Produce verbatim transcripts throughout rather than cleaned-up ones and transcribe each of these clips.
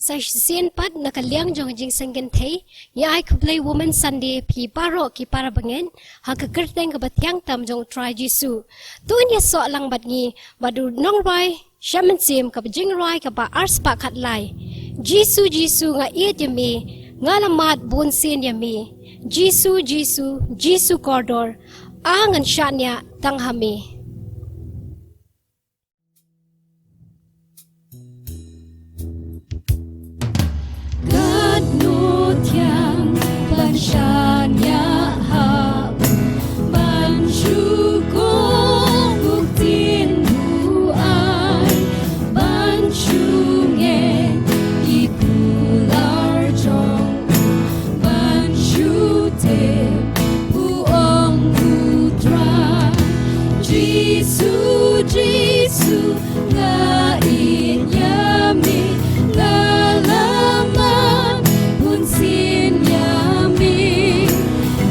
Sa shisien pat na ka liang jong jingseng kynthei, ïa ai khublei Women Sunday phi baroh ki para bangeit ha ka kyrteng kaba thiang tam jong U Trai Jisu. To ngin ïa soh lang bad ngi bad u nongrwai sha mynsiem kaba jingrwai kaba arspah khatlai. Jisu, Jisu, nga ïeit ïa me, nga la mad bun sien ïa me. Jisu, Jisu, Jisu kordor, a ngan shaniah tang ha me. Katno thiang ban shaniah ha u, ban shu kohnguh ktien u ai, ban shu ngeit ki kular jong u, ban shu tip u ong U Trai. Jisu, Jisu, nga ïeit ïa me, nga la mad bun sien ïa me.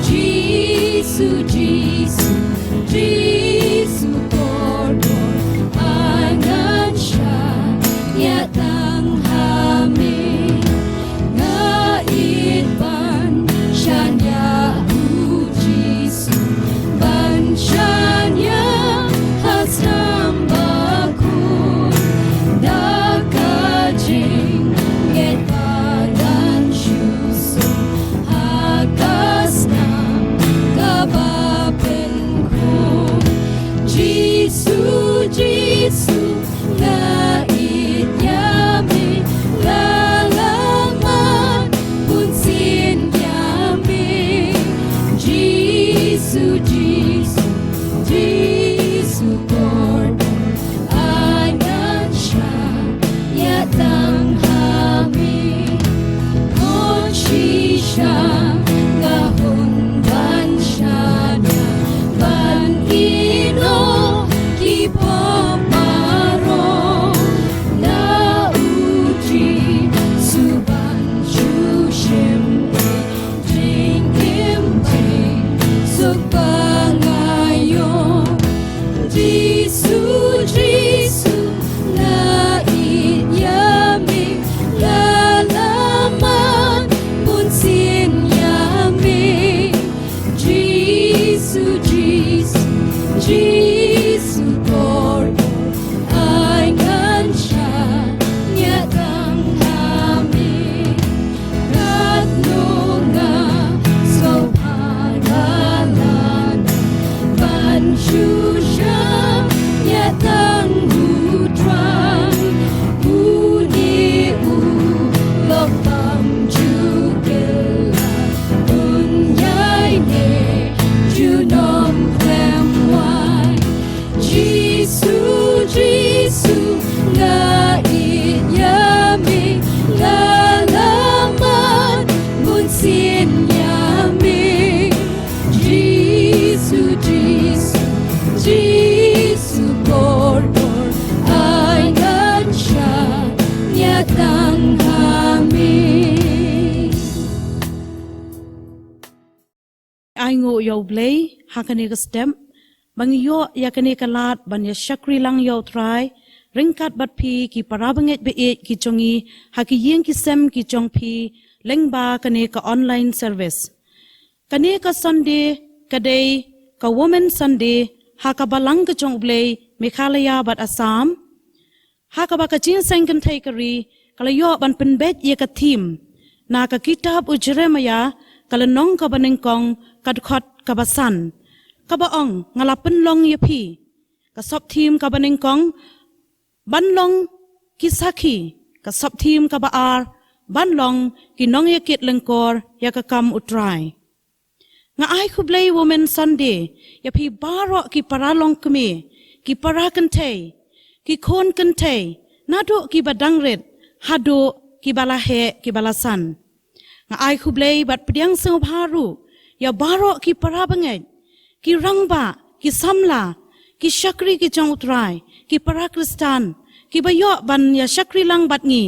Jisu, Jisu, Jisu kordor, ai ngan shaniah tang ha me. Nga ïeit ban shaniah U Jisu, ban shaniah ha snam bakhuid, da ka jingngeit ba ngan shu suk ha ka snam kaba pynkhun. Jisu, Jisu, nga ïeit ïa me, nga la mad bun sien ïa me. Jisu, Jisu, Jisu kordor, ai ngan shaniah tang ha me. Khun shisha nga hun ban shaniah, ban ïehnoh ki pop baroh na U Jisu, ban shu shim jingim jingsuk ba nga ïoh. Jisu, Jisu, nga ïeit ïa me, nga la mad bun sien ïa me. Jisu, Jisu, Jisu kordor, ai ngan shaniah tang ha me. Katno nga sngewbha nga la nang ban shu shaniah tang U Trai. Une u lok bymjukut, un ïaineh junom khlem wai. Jisu, Jisu, nga ïeit ïa me, nga la mad bun sien ïa me. Jisu, Jisu, Jisu kordor, ai ngan shaniah tang ha me. Ai nguh ïa U Blei ha kane ka step ba ngi ïoh ïa kane ka lad ban ïa shakri lang ïa U Trai ryngkat bad phi ki para bangeit ba ïeit ki jong ngi ha ki ïing ki sem ki jong phi lyngba kane ka online service. Kane ka Sunday ka dei ka Women Sunday ha ka Balang ka jong U Blei Meghalaya bad Assam. Ha kaba ka Jingïaseng Kynthei ka ri ka la ïoh ban pynbeit ïa ka theme na ka kitab u Jeremiah ka lynnong kaba nyngkong ka dkhot kaba san, kaba ong, nga la pynlong ïa phi. Ka sub theme kaba nyngkong, ban long ki sakhi. Ka sub theme kaba ar, ban long ki nongïakit lyngkor ïa ka kam U Trai. Nga ai khublei Women Sunday ïa phi baroh ki para longkmie, ki para kynthei, ki khun kynthei, naduh kiba dang rit haduh kiba la heh, kiba la san. Nga ai khublei bad pdiang sngewbha ruh ïa baroh ki para bangeit, ki rangbah, ki samla, ki shakri ki jong U Trai, ki para Khristan kiba ïoh ban ïa shakri lang bad ngi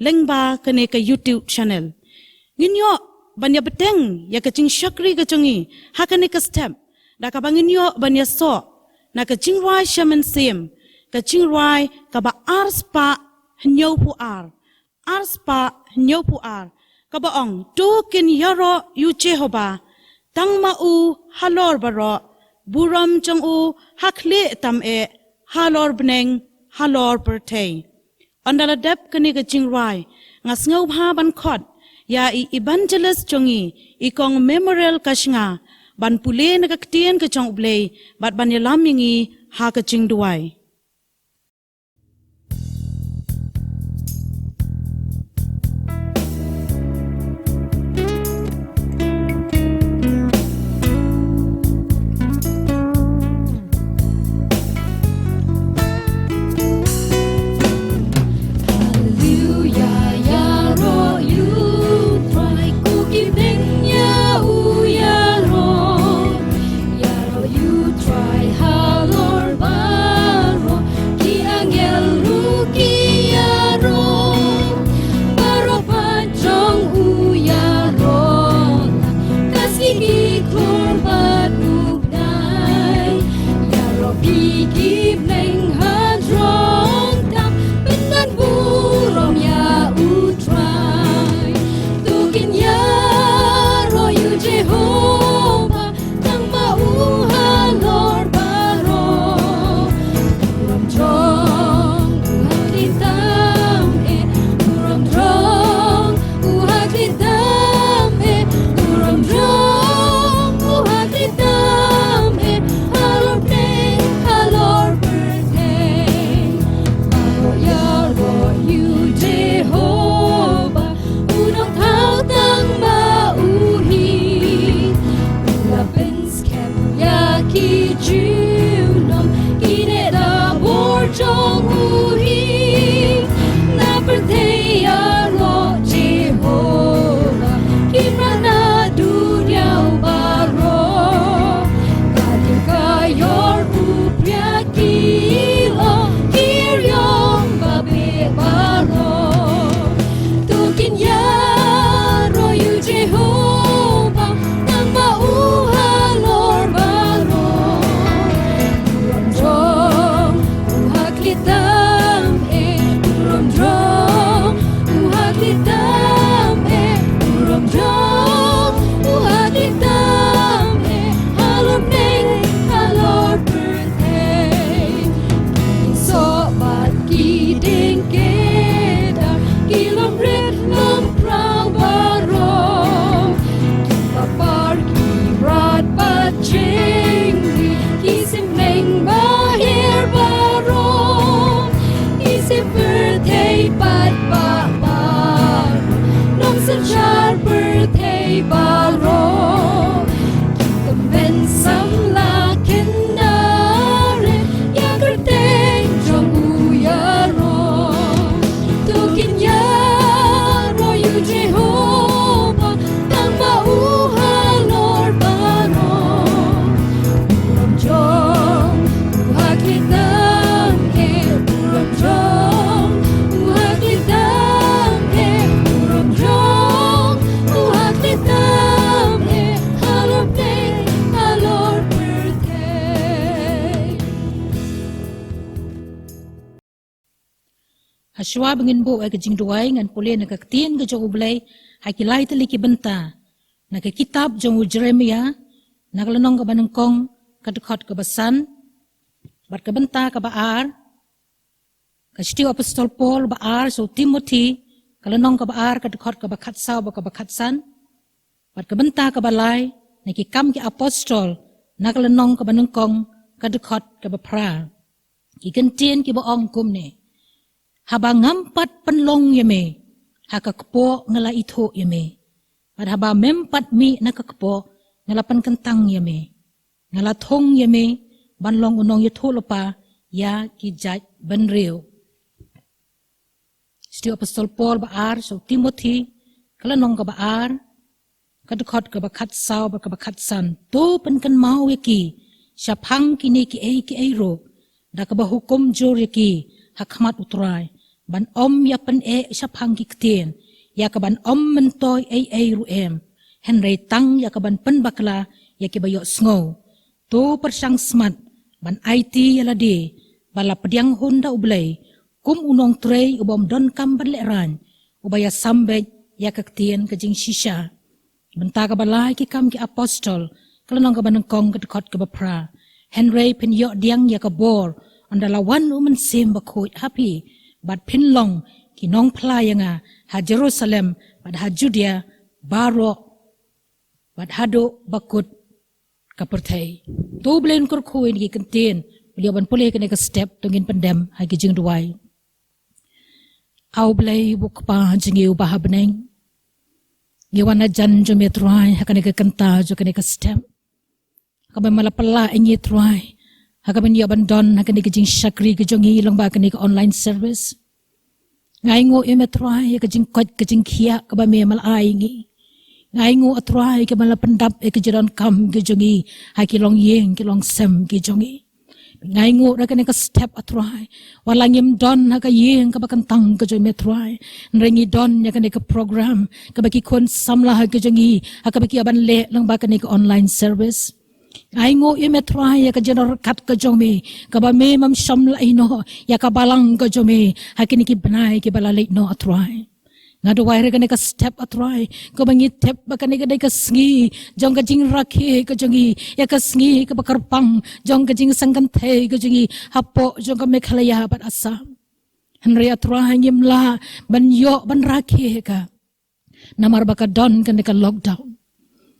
lyngba kane ka YouTube channel. Ngin ïoh ban ïa bteng ïa ka jingshakri ka jong ngi ha kane ka step da kaba ngin ïoh ban ïa soh na ka Jingrwai Sha Mynsiem, ka jingrwai kaba arspah hynñiewphew ar. ar spah hynñiewphew ar, kaba ong, to kin ïaroh ïa u Jehobah tang ma u halor baroh, burom jong u ha khlieh tam eh halor bneng halor pyrthei. Ynda la dep kane ka jingrwai, nga sngewbha ban khot ïa i evangelist jong ngi, i kong Memorial Kashnga, ban pule na ka ktien ka jong U Blei bad ban ïalam ïa ngi ha ka jingduwai. Haleluya, ïaroh ïa u Trai, ko ki bneng ïa u ïaroh. Ïaroh ïa u Trai halor baroh, ki angel ruh ki ïaroh. Baroh pat jong u ïaroh, ka sngi ki khlur bad u bnai. Ïaroh phi ki bneng ha jrong tam, pynban burom ïa u Trai. To kin ïaroh ïa u Jehobah, tang ma u halor baroh. Burom jong u ha khlieh tam eh, burom jong u ha khlieh tam eh, burom jong u ha khlieh tam eh, halor bneng halor pyrthei. Baroh ïaroh ïa u Jehobah, u nongthaw tang ma u hi. U la pynskhem ïa ki junom, ki neh da bor jong u hi. Na pyrthei ïaroh Jehobah, ki mrad na duriaw baroh. Ka dei ka ïor u phriak ki long, ki riong ba beh baroh. To kin ïaroh ïa u Jehobah, tang ma u halor baroh. Burom jong u ha khlieh tam eh, burom jong u ha khlieh tam eh, burom jong u ha khlieh tam eh, halor bneng halor pyrthei. Ki soh bad ki dieng kedar, ki longrit longpraw baroh, ki papar ki mrad bad jingri, ki symleng baher baroh, ki symbai pyrthei bad bah baroh, nongsynshar pyrthei baroh, ki tymmen samla khyndare, ïa kyrteng jong u ïaroh. To kin ïaroh ïa u Jehobah, tang ma u halor baroh. Burom jong u ha khlieh tam eh, burom jong u ha khlieh tam eh, burom jong u ha khlieh tam eh, halor bneng halor pyrthei. Hashwa ba ngin buh ïa ka jingduwai, ngan pule na ka ktien ka jong U Blei ha ki lai tylli ki bynta na ka kitab jong u Jeremiah, na ka lynnong kaba nyngkong, ka dkhot kaba san, bad ka bynta kaba ar, ka shithi u apostol Paul ba ar sha u Timothi, ka lynnong kaba ar, ka dkhot kaba khatsaw bad kaba khatsan, bad ka bynta kaba lai, na ki Kam ki Apostol, na ka lynnong kaba nyngkong, ka dkhot kaba phra. Ki kyntien kiba ong kumne: Haba ngam pat pynlong ïa me ha ka kpoh, nga la ithuh ïa me, bad haba mem pat mih na ka kpoh, nga la pynkyntang ïa me. Nga la thung ïa me ban long u nongïathuhlypa ïa ki jaitbynriew. Shithi u apostol Paul ba ar sha u Timothi, ka lynnong kaba ar, ka dkhot kaba khatsaw bad kaba khatsan. To pynkynmaw ïa ki shaphang kine kiei kiei ruh, da kaba hukum jur ïa ki ha khmat u Trai, ban ym ïa pyneh shaphang ki ktien ïa kaban ym myntoi ei ei ruh em, hynrei tang ïa kaban pynbakla ïa kiba ïohsngew. To pyrshang smat ban aiti ïa lade ba la pdiang hun da U Blei, kum u nongtrei u bym donkam ban lehraiñ, uba ïasam beit ïa ka ktien ka jingshisha. Bynta kaba lai ki Kam ki Apostol, ka lynnong kaba nyngkong, ka dkhot kaba phra. Hynrei phin ïoh pdiang ïa ka bor ynda la wan U Mynsiem Bakhuid ha phi, bad phin long ki nongphla ïa nga ha Jerusalem, bad ha Judea baroh, bad haduh bakut ka pyrthei. To U Blei un kyrkhu ïa ngi, ki ktien, bad ïa ban pule kane ka step, to ngin pyndem ha ki jingduwai. A U Blei, U Kpa jong ngi uba ha bneng, ngi wan hajan jong me Trai ha kane ka kynta jong kane ka step, ha kaba me la pynlah ïa ngi Trai, ha kaba ngin ïoh ban don ha kane ka jingshakri ka jong ngi lyngba kane ka online service. Nga ainguh ïa me Trai ïa ka jingkoit ka jingkhiah kaba me la ai ïa ngi. Nga ainguh, A Trai, kaba me la pyndap ïa ka jingdonkam ka jong ngi ha ki longïing ki longsem ki jong ngi. Nga ainguh ruh ha kane ka step, A Trai, wat la ngim don ha ka ïing kaba kyntang ka jong me Trai, hynrei ngi don ïa kane ka program kaba ki khun samla ka jong ngi ha kaba ki ïa ban leh lyngba kane ka online service. Nga ainguh ïa me Trai ïa ka jingryngkat ka jong me, kaba me, mem shym la ïehnoh ïa ka balang ka jong me ha kine ki bnai kiba la leit noh, A Trai. Nga duwai ruh ha kane ka step, A Trai, kaba ngi tip ba kane ka dei ka sngi jong ka jingrakhe ka jong ngi, ïa ka sngi kaba kyrpang jong ka jingseng kynthei ka jong ngi hapoh jong ka Meghalaya bad Assam. Hynrei, A Trai, ngim lah ban ïoh ban rakhe ïa ka, namar ba ka don kane ka lockdown.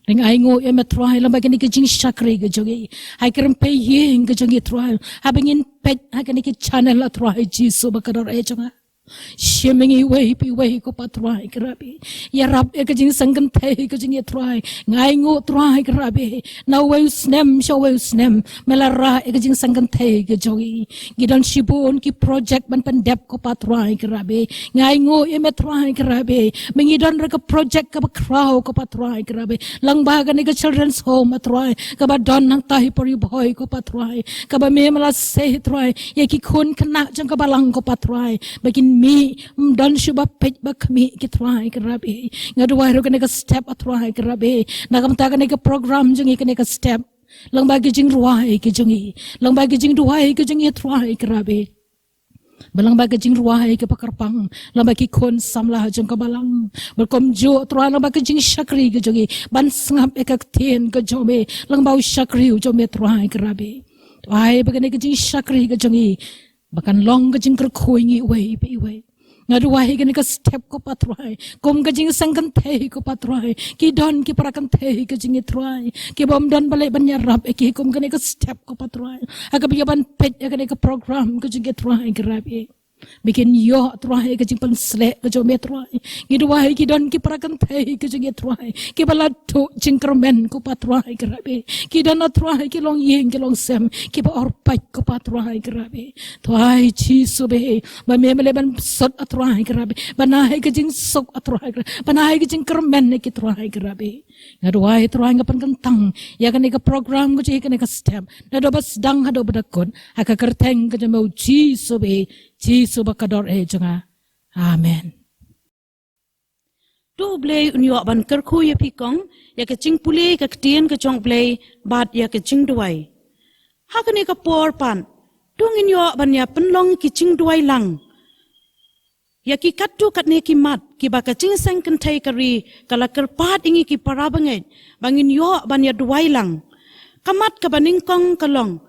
Nga ainguh ïa me Trai lyngba kane ka jingshakri ka jong ngi, ha ki rympei ïing ka jong ngi Trai, haba ngin peit ha kane ka channel, A Trai Jisu bakordor eh jong nga, shim ïa ngi iwei pa iwei ko Pa Trai Kynrad eh. Ïarap ïa ka jingseng kynthei ka jong ngi Trai. Nga ainguh Trai Kynrad eh, na uwei u snem sha uwei u snem me la rah ïa ka jingseng kynthei ka jong ngi. Ngi don shibun ki project ban pyndep ko Pa Trai Kynrad eh. Nga ainguh ïa me Trai Kynrad eh, ba ngi don ruh ka project kaba khraw ko Pa Trai Kynrad eh, lyngba kane ka children's home, A Trai, kaba don hangta ha Ri Bhoi ko Pa Trai, kaba me, me la sei Trai ïa ki khun khynnah jong ka balang ko Pa Trai, ba kin mih, ym don shuh ba peit ba khmih ki Trai Kynrad eh. Nga duwai ruh ha kane ka step, A Trai Kynrad eh, na ka bynta kane ka program jong ngi, kane ka step, lyngba ki jingrwai ki jong ngi, lyngba ki jingduwai ki jong ngi Trai Kynrad eh, ba lyngba ki jingrwai kiba kyrpang lyngba ki khun samla jong ka balang, bad kumjuh Trai lyngba ki jingshakri ki jong ngi ban sngap ïa ka ktien ka jong me lyngba u shakri u jong me Trai Kynrad eh. To ai ba kane ka jingshakri ka jong ngi ba kan long ka jingkyrkhu ïa ngi iwei pa iwei. Nga duwai ha kane ka step ko Pa Trai, kum ka jingseng kynthei ko Pa Trai, ki don ki para kynthei ka jong ngi Trai, ki bym don balei ban ïarap ïa ki kum kane ka step ko Pa Trai, ha kaba ïa ban peit ïa kane ka program ka jong ngi Trai Kynrad eh, ba kin ïoh Trai ïa ka jingpynsleh ka jong me Trai. Ngi duwai ki don ki para kynthei ka jong ngi Trai, kiba la tuh jingkyrmen ko Pa Trai Kynrad eh, ki don, A Trai, ki longïing ki longsem kiba orpait ko Pa Trai Kynrad eh. To ai Jisu bad ba me, me leh ban sut, A Trai Kynrad eh, ban ai ka jingsuk, A Trai Kynrad eh, ban ai ka jingkyrmen ïa ki Trai Kynrad eh. Nga duwai Trai, nga pynkyntang ïa kane ka program ka jong ngi, kane ka step, naduh ba sdang haduh ba da kut, ha ka kyrteng ka jong me U Jisu bad Jisu bakordor eh jong nga. Amen. To U Blei un ïoh ban kyrkhu ïa phi kong, ïa ka jingpule ka ktien ka jong U Blei bad ïa ka jingduwai. Ha kane ka por pat to ngin ïoh ban ïa pynlong ki jingduwai lang ïa ki katto katne ki mat kiba ka jingseng kynthei ka ri ka la kyrpad ïa ngi ki para bangeit ba ngin ïoh ban ïa duwai lang. Ka mat kaba nyngkong ka long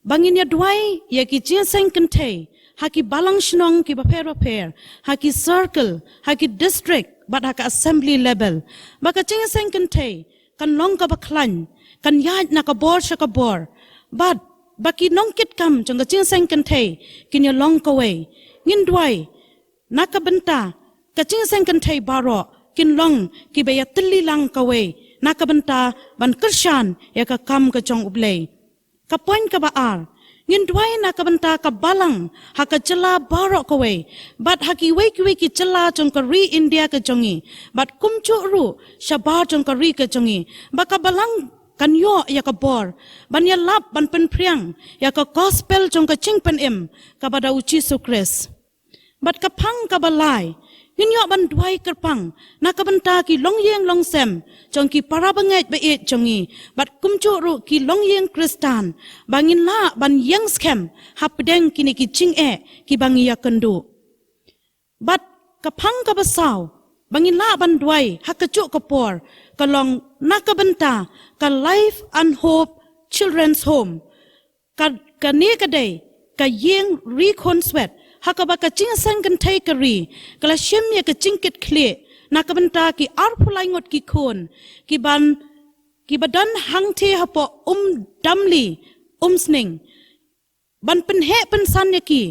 ba ngin ïa duwai ïa ki jingseng kynthei ha ki balang shnong kiba pher bapher, ha ki circle, ha ki district bad ha ka assembly level, ba ka jingseng kynthei kan long kaba khlaiñ, kan ïaid na ka bor sha ka bor, bad ba ki nongkitkam jong ka jingseng kynthei kin ïa long kawei. Ngin duwai na ka bynta ka jingseng kynthei baroh kin long kiba ïatylli lang kawei na ka bynta ban kyrshan ïa ka kam ka jong U Blei. Ka point kaba ar, ngin duwai na ka bynta ka balang ha ka jylla baroh kawei, bad ha kiwei kiwei ki jylla jong ka ri India ka jong ngi, bad kumjuh ruh shabar jong ka ri ka jong ngi, ba ka balang kan ïoh ïa ka bor ban ïalap ban pynphriang ïa ka gospel jong ka jingpynim kaba da U Jisu Khrist. Bad ka phang kaba lai, ngin ïoh ban duwai kyrpang na ka bynta ki longïing longsem jong ki para bangeit ba ïeit jong ngi, bad kumjuh ruh ki longïing Khristan, ba ngin lah ban ïeng skhem hapdeng kine ki jingeh kiba ngi ïakynduh. Bad Ka phang kaba saw ba ngin lah ban duwai ha kajuh ka por ka long na ka bynta ka Life and Hope Children's Home. Ka, kane ka dei ka ïing ri khun swet ha kaba ka jingïaseng kynthei ka ri ka la shim ïa ka jingkitkhlieh na ka bynta ki arphew lai ngut ki khun ki ban, ki ba don hangthie hapoh Umdamli, Umsning, ban pynheh pynsan ïa ki,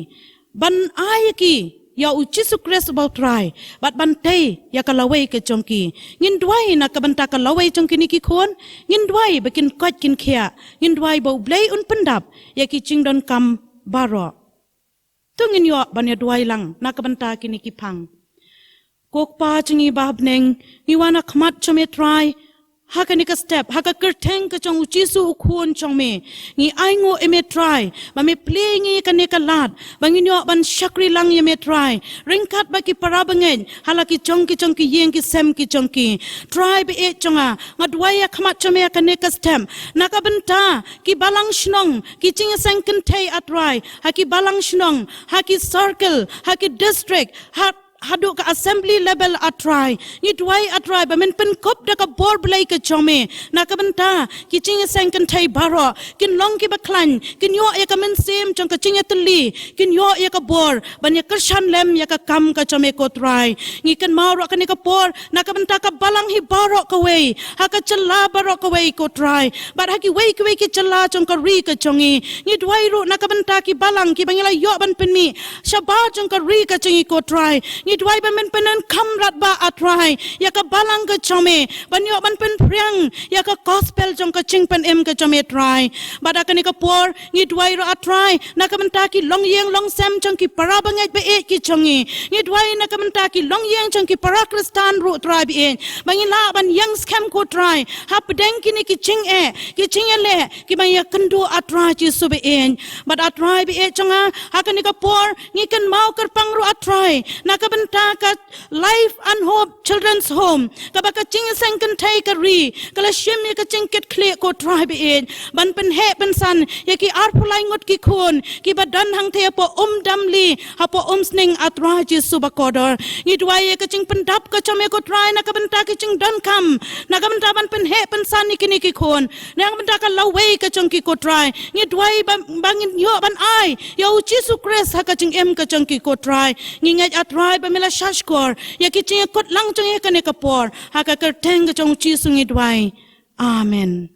ban ai ïa ki ïa u Jisu Khrist uba U Trai bad ban tei ïa ka lawei ka jong ki. Ngin duwai na ka bynta ka lawei jong kine ki khun. Ngin duwai ba kin koit kin khiah. Ngin duwai ba U Blei un pyndap ïa ki jingdonkam baroh. To ngin ïoh ban ïa duwai lang na ka bynta kine ki phang. Ko Kpa jong ngi ba ha bneng, ngi wan ha khmat jong me Trai ha kane ka step, ha ka kyrteng ka jong u Jisu u Khun jong me. Ngi ainguh ïa me Trai ba me plie ïa ngi kane ka lad ba ngin ïoh ban shakri lang ïa me Trai, ryngkat bad ki para bangeit ha la ki jong ki jong ki ïing ki sem ki jong ki. Trai ba ïeit jong nga, nga duwai ha khmat jong me ha kane ka step na ka bynta ki balang shnong, ki jingïaseng kynthei A Trai, ha ki balang shnong, ha ki circle, ha ki district, ha haduh ka assembly level A Trai. Ngi duwai A Trai ba men pynkup da ka bor Blei ka jong me na ka bynta ki jingïaseng kynthei baroh, kin long ki ba khlaiñ, kin ïoh ïa ka mynsiem jong ka jingïatylli, kin ïoh ïa ka bor ban ïa kyrshan lem ïa ka kam ka jong me ko Trai. Ngi kynmaw ruh kane ka por na ka bynta ka balang hi baroh kawei, ha ka jylla baroh kawei ko Trai, bad ha kiwei kiwei ki jylla jong ka ri ka jong ngi. Ngi duwai ruh na ka bynta ki balang ki ba ngi la ïoh ban pynmih shabar jong ka ri ka jong ngi ko Trai. Ngi duwai ba men pyndonkam radbah A Trai ïa ka balang ka jong me ban ïoh ban pynphriang ïa ka gospel jong ka jingpynim ka jong me Trai. Bad ha kane ka por ngi duwai ruh A Trai na ka bynta ki longïing longsem jong ki para bangeit ba ïeit ki jong ngi. Ngi duwai na ka bynta ki longïing jong ki para Khristan ruh Trai ba ïeit, ba ngin lah ban ïeng skhem ko Trai hapdeng kine ki jingeh, ki jingïaleh ki ba ngi ïakynduh A Trai Jisu ba ïeit. Bad A Trai ba ïeit jong nga, ha kane ka por ngi kynmaw kyrpang ruh A Trai na ka bynta ka Life and Hope Children's Home, kaba ka jingïaseng kynthei ka ri ka la shim ïa ka jingkitkhlieh ko Trai ba ïeit ban pynheh pynsan ïa ki arphew lai ngut ki khun ki ba don hangthie hapoh Umdamli, hapoh Umsning A Trai Jisu ba kordor. Ngi duwai ïa ka jingpyndap ka jong me ko Trai na ka bynta ka jingdonkam, na ka bynta ban pynheh pynsan ïa kine ki khun, na ka bynta ka lawei ka jong ki ko Trai. Ngi duwai ba, ba ngin ïoh ban ai ïa u Jisu Khrist ha ka jingim ka jong ki ko Trai. Ngi ngeit A Trai ba me la shahshkor ïa ki jingïakut lang jong ngi ha kane ka por. Ha ka kyrteng ka jong u Jisu ngi duwai. Amen.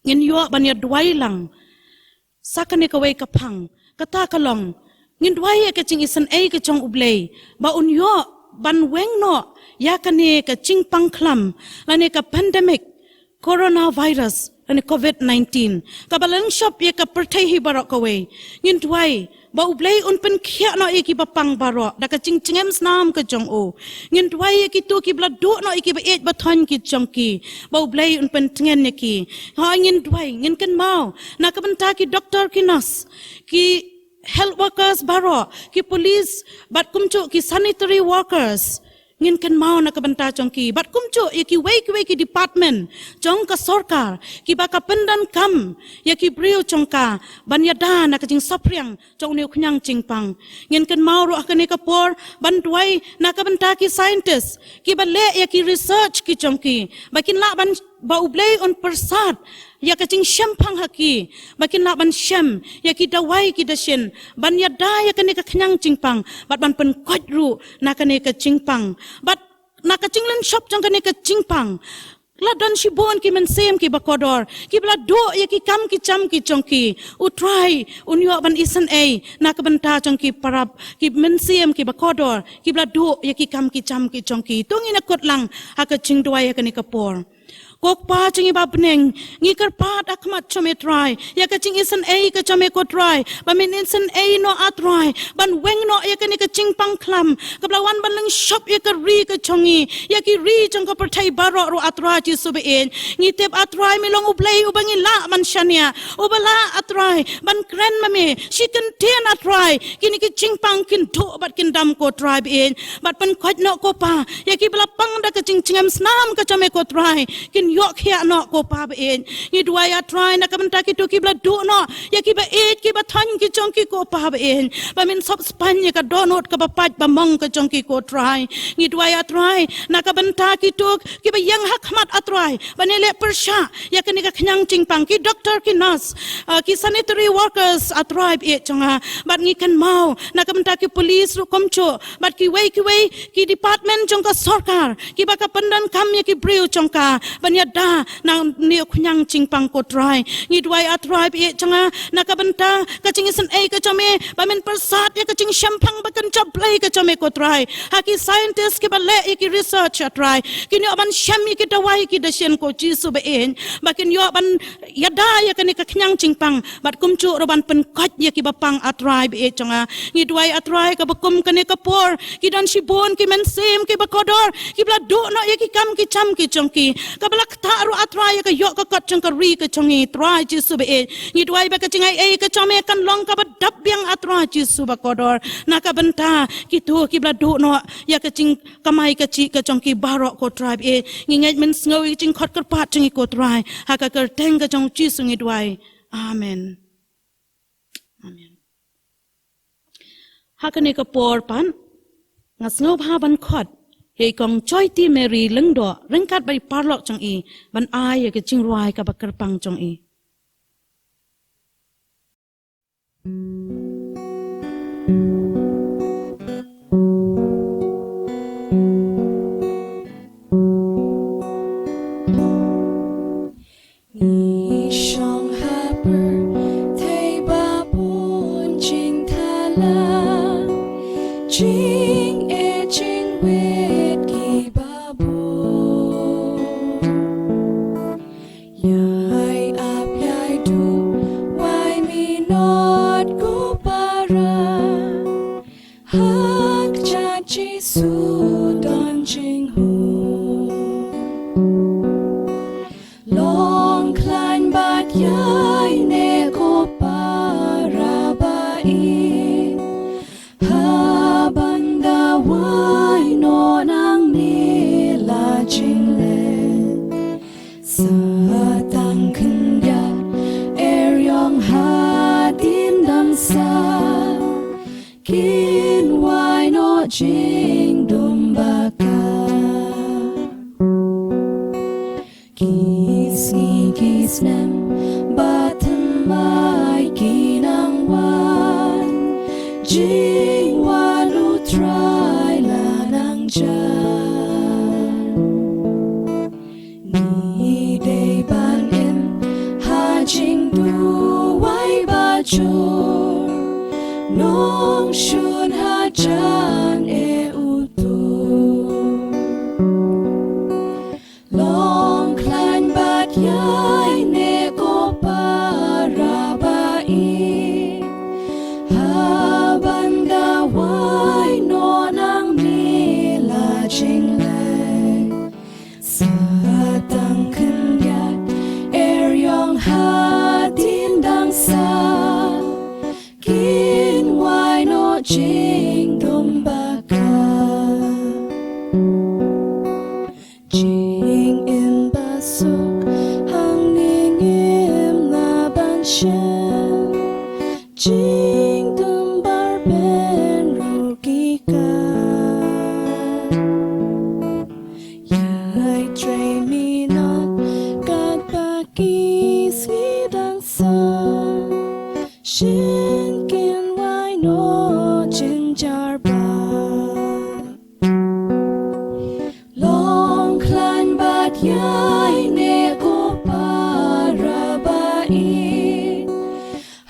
Ngin ïoh ban ïa duwai lang sa kane kawei ka phang, kata ka long ngin duwai ïa ka jingisynei ka jong U Blei ba un ïoh ban weng noh ïa kane ka jingpang khlam lane ka pandemic coronavirus lane covid nineteen kaba la lynshop ïa ka pyrthei hi baroh kawei. Ngin duwai ba U Blei un pynkhiah noh ïa ki ba pang baroh da ka jingjngem snam ka jong u. Ngin duwai ïa kito ki ba la duh noh ïa ki ba ïeit ba thoiñ ki jong ki, ba U Blei un pyntngen ïa ki. Ha ngin duwai, ngin kynmaw na ka bynta ki doktor, ki nurse, ki health workers baroh, ki police bad kumjuh ki sanitary workers. Ngin kynmaw na ka bynta jong ki bad kumjuh ïa kiwei kiwei ki department jong ka sorkar ki ba ka pyndonkam ïa ki briew jong ka ban ïada na ka jingsaphriang jong une u khñiang jingpang. Ngin kynmaw ruh ha kane ka por ban duwai na ka bynta ki scientist ki ba leh ïa ki research ki jong ki ba kin lah ban, ba U Blei un pyrsad ïa ka jingshemphang ha ki ba kin lah ban shem ïa ki dawai ki dashin ban ïada ïa kane ka khñiang jingpang bad ban pynkoit ruh na kane ka jingpang. Bad na ka jinglynshop jong kane ka jingpang la don shibun ki mynsiem ki ba kordor ki ba la duh ïa ki kam ki jam ki jong ki. U Trai un ïoh ban isynei na ka bynta jong ki parab, ki mynsiem ki ba kordor ki ba la duh ïa ki kam ki jam ki jong ki. To ngin ïakut lang ha ka jingduwai ha kane ka por. Ko Kpa jong ngi ba ha bneng, ngi kyrpad ha khmat jong me Trai ïa ka jingisynei ka jong me ko Trai, ba men isynei noh A Trai ban weng noh ïa kane ka jingpang khlam kaba la wan ban lynshop ïa ka ri ka jong ngi, ïa ki ri jong ka pyrthei baroh ruh A Trai Jisu ba ïeit. Ngi tip A Trai me long U Blei uba ngi lah ban shaniah, uba lah A Trai ban kren ma me shi kyntien A Trai kine ki jingpang kin duh bad kin dam ko Trai ba ïeit. Bad pynkoit noh ko Pa ïa ki ba la pang da ka jingjngem snam ka jong me ko Trai, kin Ïoh khiah noh ko Pa ba ïeit. Ngi duwai A Trai na ka bynta kito kiba la duh noh ïa kiba ïeit kiba thon ki jong ki ko Pa ba ïeit. Ba men sop spang ïa ka dohnud kaba pait ba mong ka jong ki ko Trai. Ngi duwai A Trai na ka bynta kito kiba ïeng ha khmat A Trai ban ïaleh pyrshah ïa kane ka khñiang jingpang, ki doktor, ki nurse, ah, ki sanitary workers A Trai ba ïeit jong nga. Bad ngi kynmaw na ka bynta ki police ruh kumjuh bad kiwei kiwei ki department jong ka sorkar kiba ka pyndonkam ïa ki briew jong ka ban ïada na une u khñiang jingpang ko Trai. Ngi duwai A Trai ba ïeit jong nga na ka bynta ka jingisynei ka jong me ba men pyrsad ïa ka jingshemphang ba kan jop Blei ka jong me ko Trai. Ha ki scientist kiba leh ïa ki research A Trai, kin ïoh ban shem ïa ki dawai ki dashin ko Jisu ba ïeit, ba kin ïoh ban ïada ïa kane ka khñiang jingpang bad kumjuh ruh ban pynkoit ïa kiba pang A Trai ba ïeit jong nga. Ngi duwai A Trai kaba kum kane ka por ki don shibun ki mynsiem kiba kordor kiba la duh noh ïa ki kam ki jam ki jong ki, kaba la ktah ruh A Trai ïa ka ïoh ka kot jong ka ri ka jong ngi Trai Jisu ba ïeit. Ngi duwai ba ka jingai ei ka jong me kan long kaba dap biang A Trai Jisu ba kordor na ka bynta kito kiba la duh noh ïa ka jingkamai kajih ka jong ki baroh ko Trai ba ïeit. Ngi ngeit men sngew ïa ka jingkhot kyrpad jong ngi ko Trai. Ha ka kyrteng ka jong Jisu ngi duwai. Amen. Amen. Ha kane ka por pat nga sngewbha ban khot ïa i Kong Joy T Mary Lyngdoh ryngkat bad i paralok jong i ban ai ïa ka jingrwai kaba kyrpang jong i. Ngi shong ha pyrthei ba bun jingthala, jingeh jingwit kiba bun. Ïai ap ïai duwai minot ko para, ha kjat Jisu don jinghun. Long khlaiñ bad ïaineh ko para ba ïeit, haba ngi duwai noh nangne la jingleh. Sa tang khyndiat eriong hadien dang sah, kin wai noh jingdum bakla. Ki sngi ki snem ba thymmai ki nang wan, jingwan U Trai la nang jan. Ngi dei ban im ha jingduwai bajur, nongshun hajan eh utur. Long khlaiñ bad ïaineh ko para ba ïeit, haba ngi duwai noh nangne la jingleh. Sa tang khyndiat eriong hadien dang sah, kin wai noh jingdum bakla. Jingim ba suk hangne ngim lah ban shim, jingdum bapher ruh ki kah. Ïai trei minot katba ki sngi dang sah, shen kin wai noh jingjia ba. Long khlaiñ bad ïaineh ko para ba ïeit,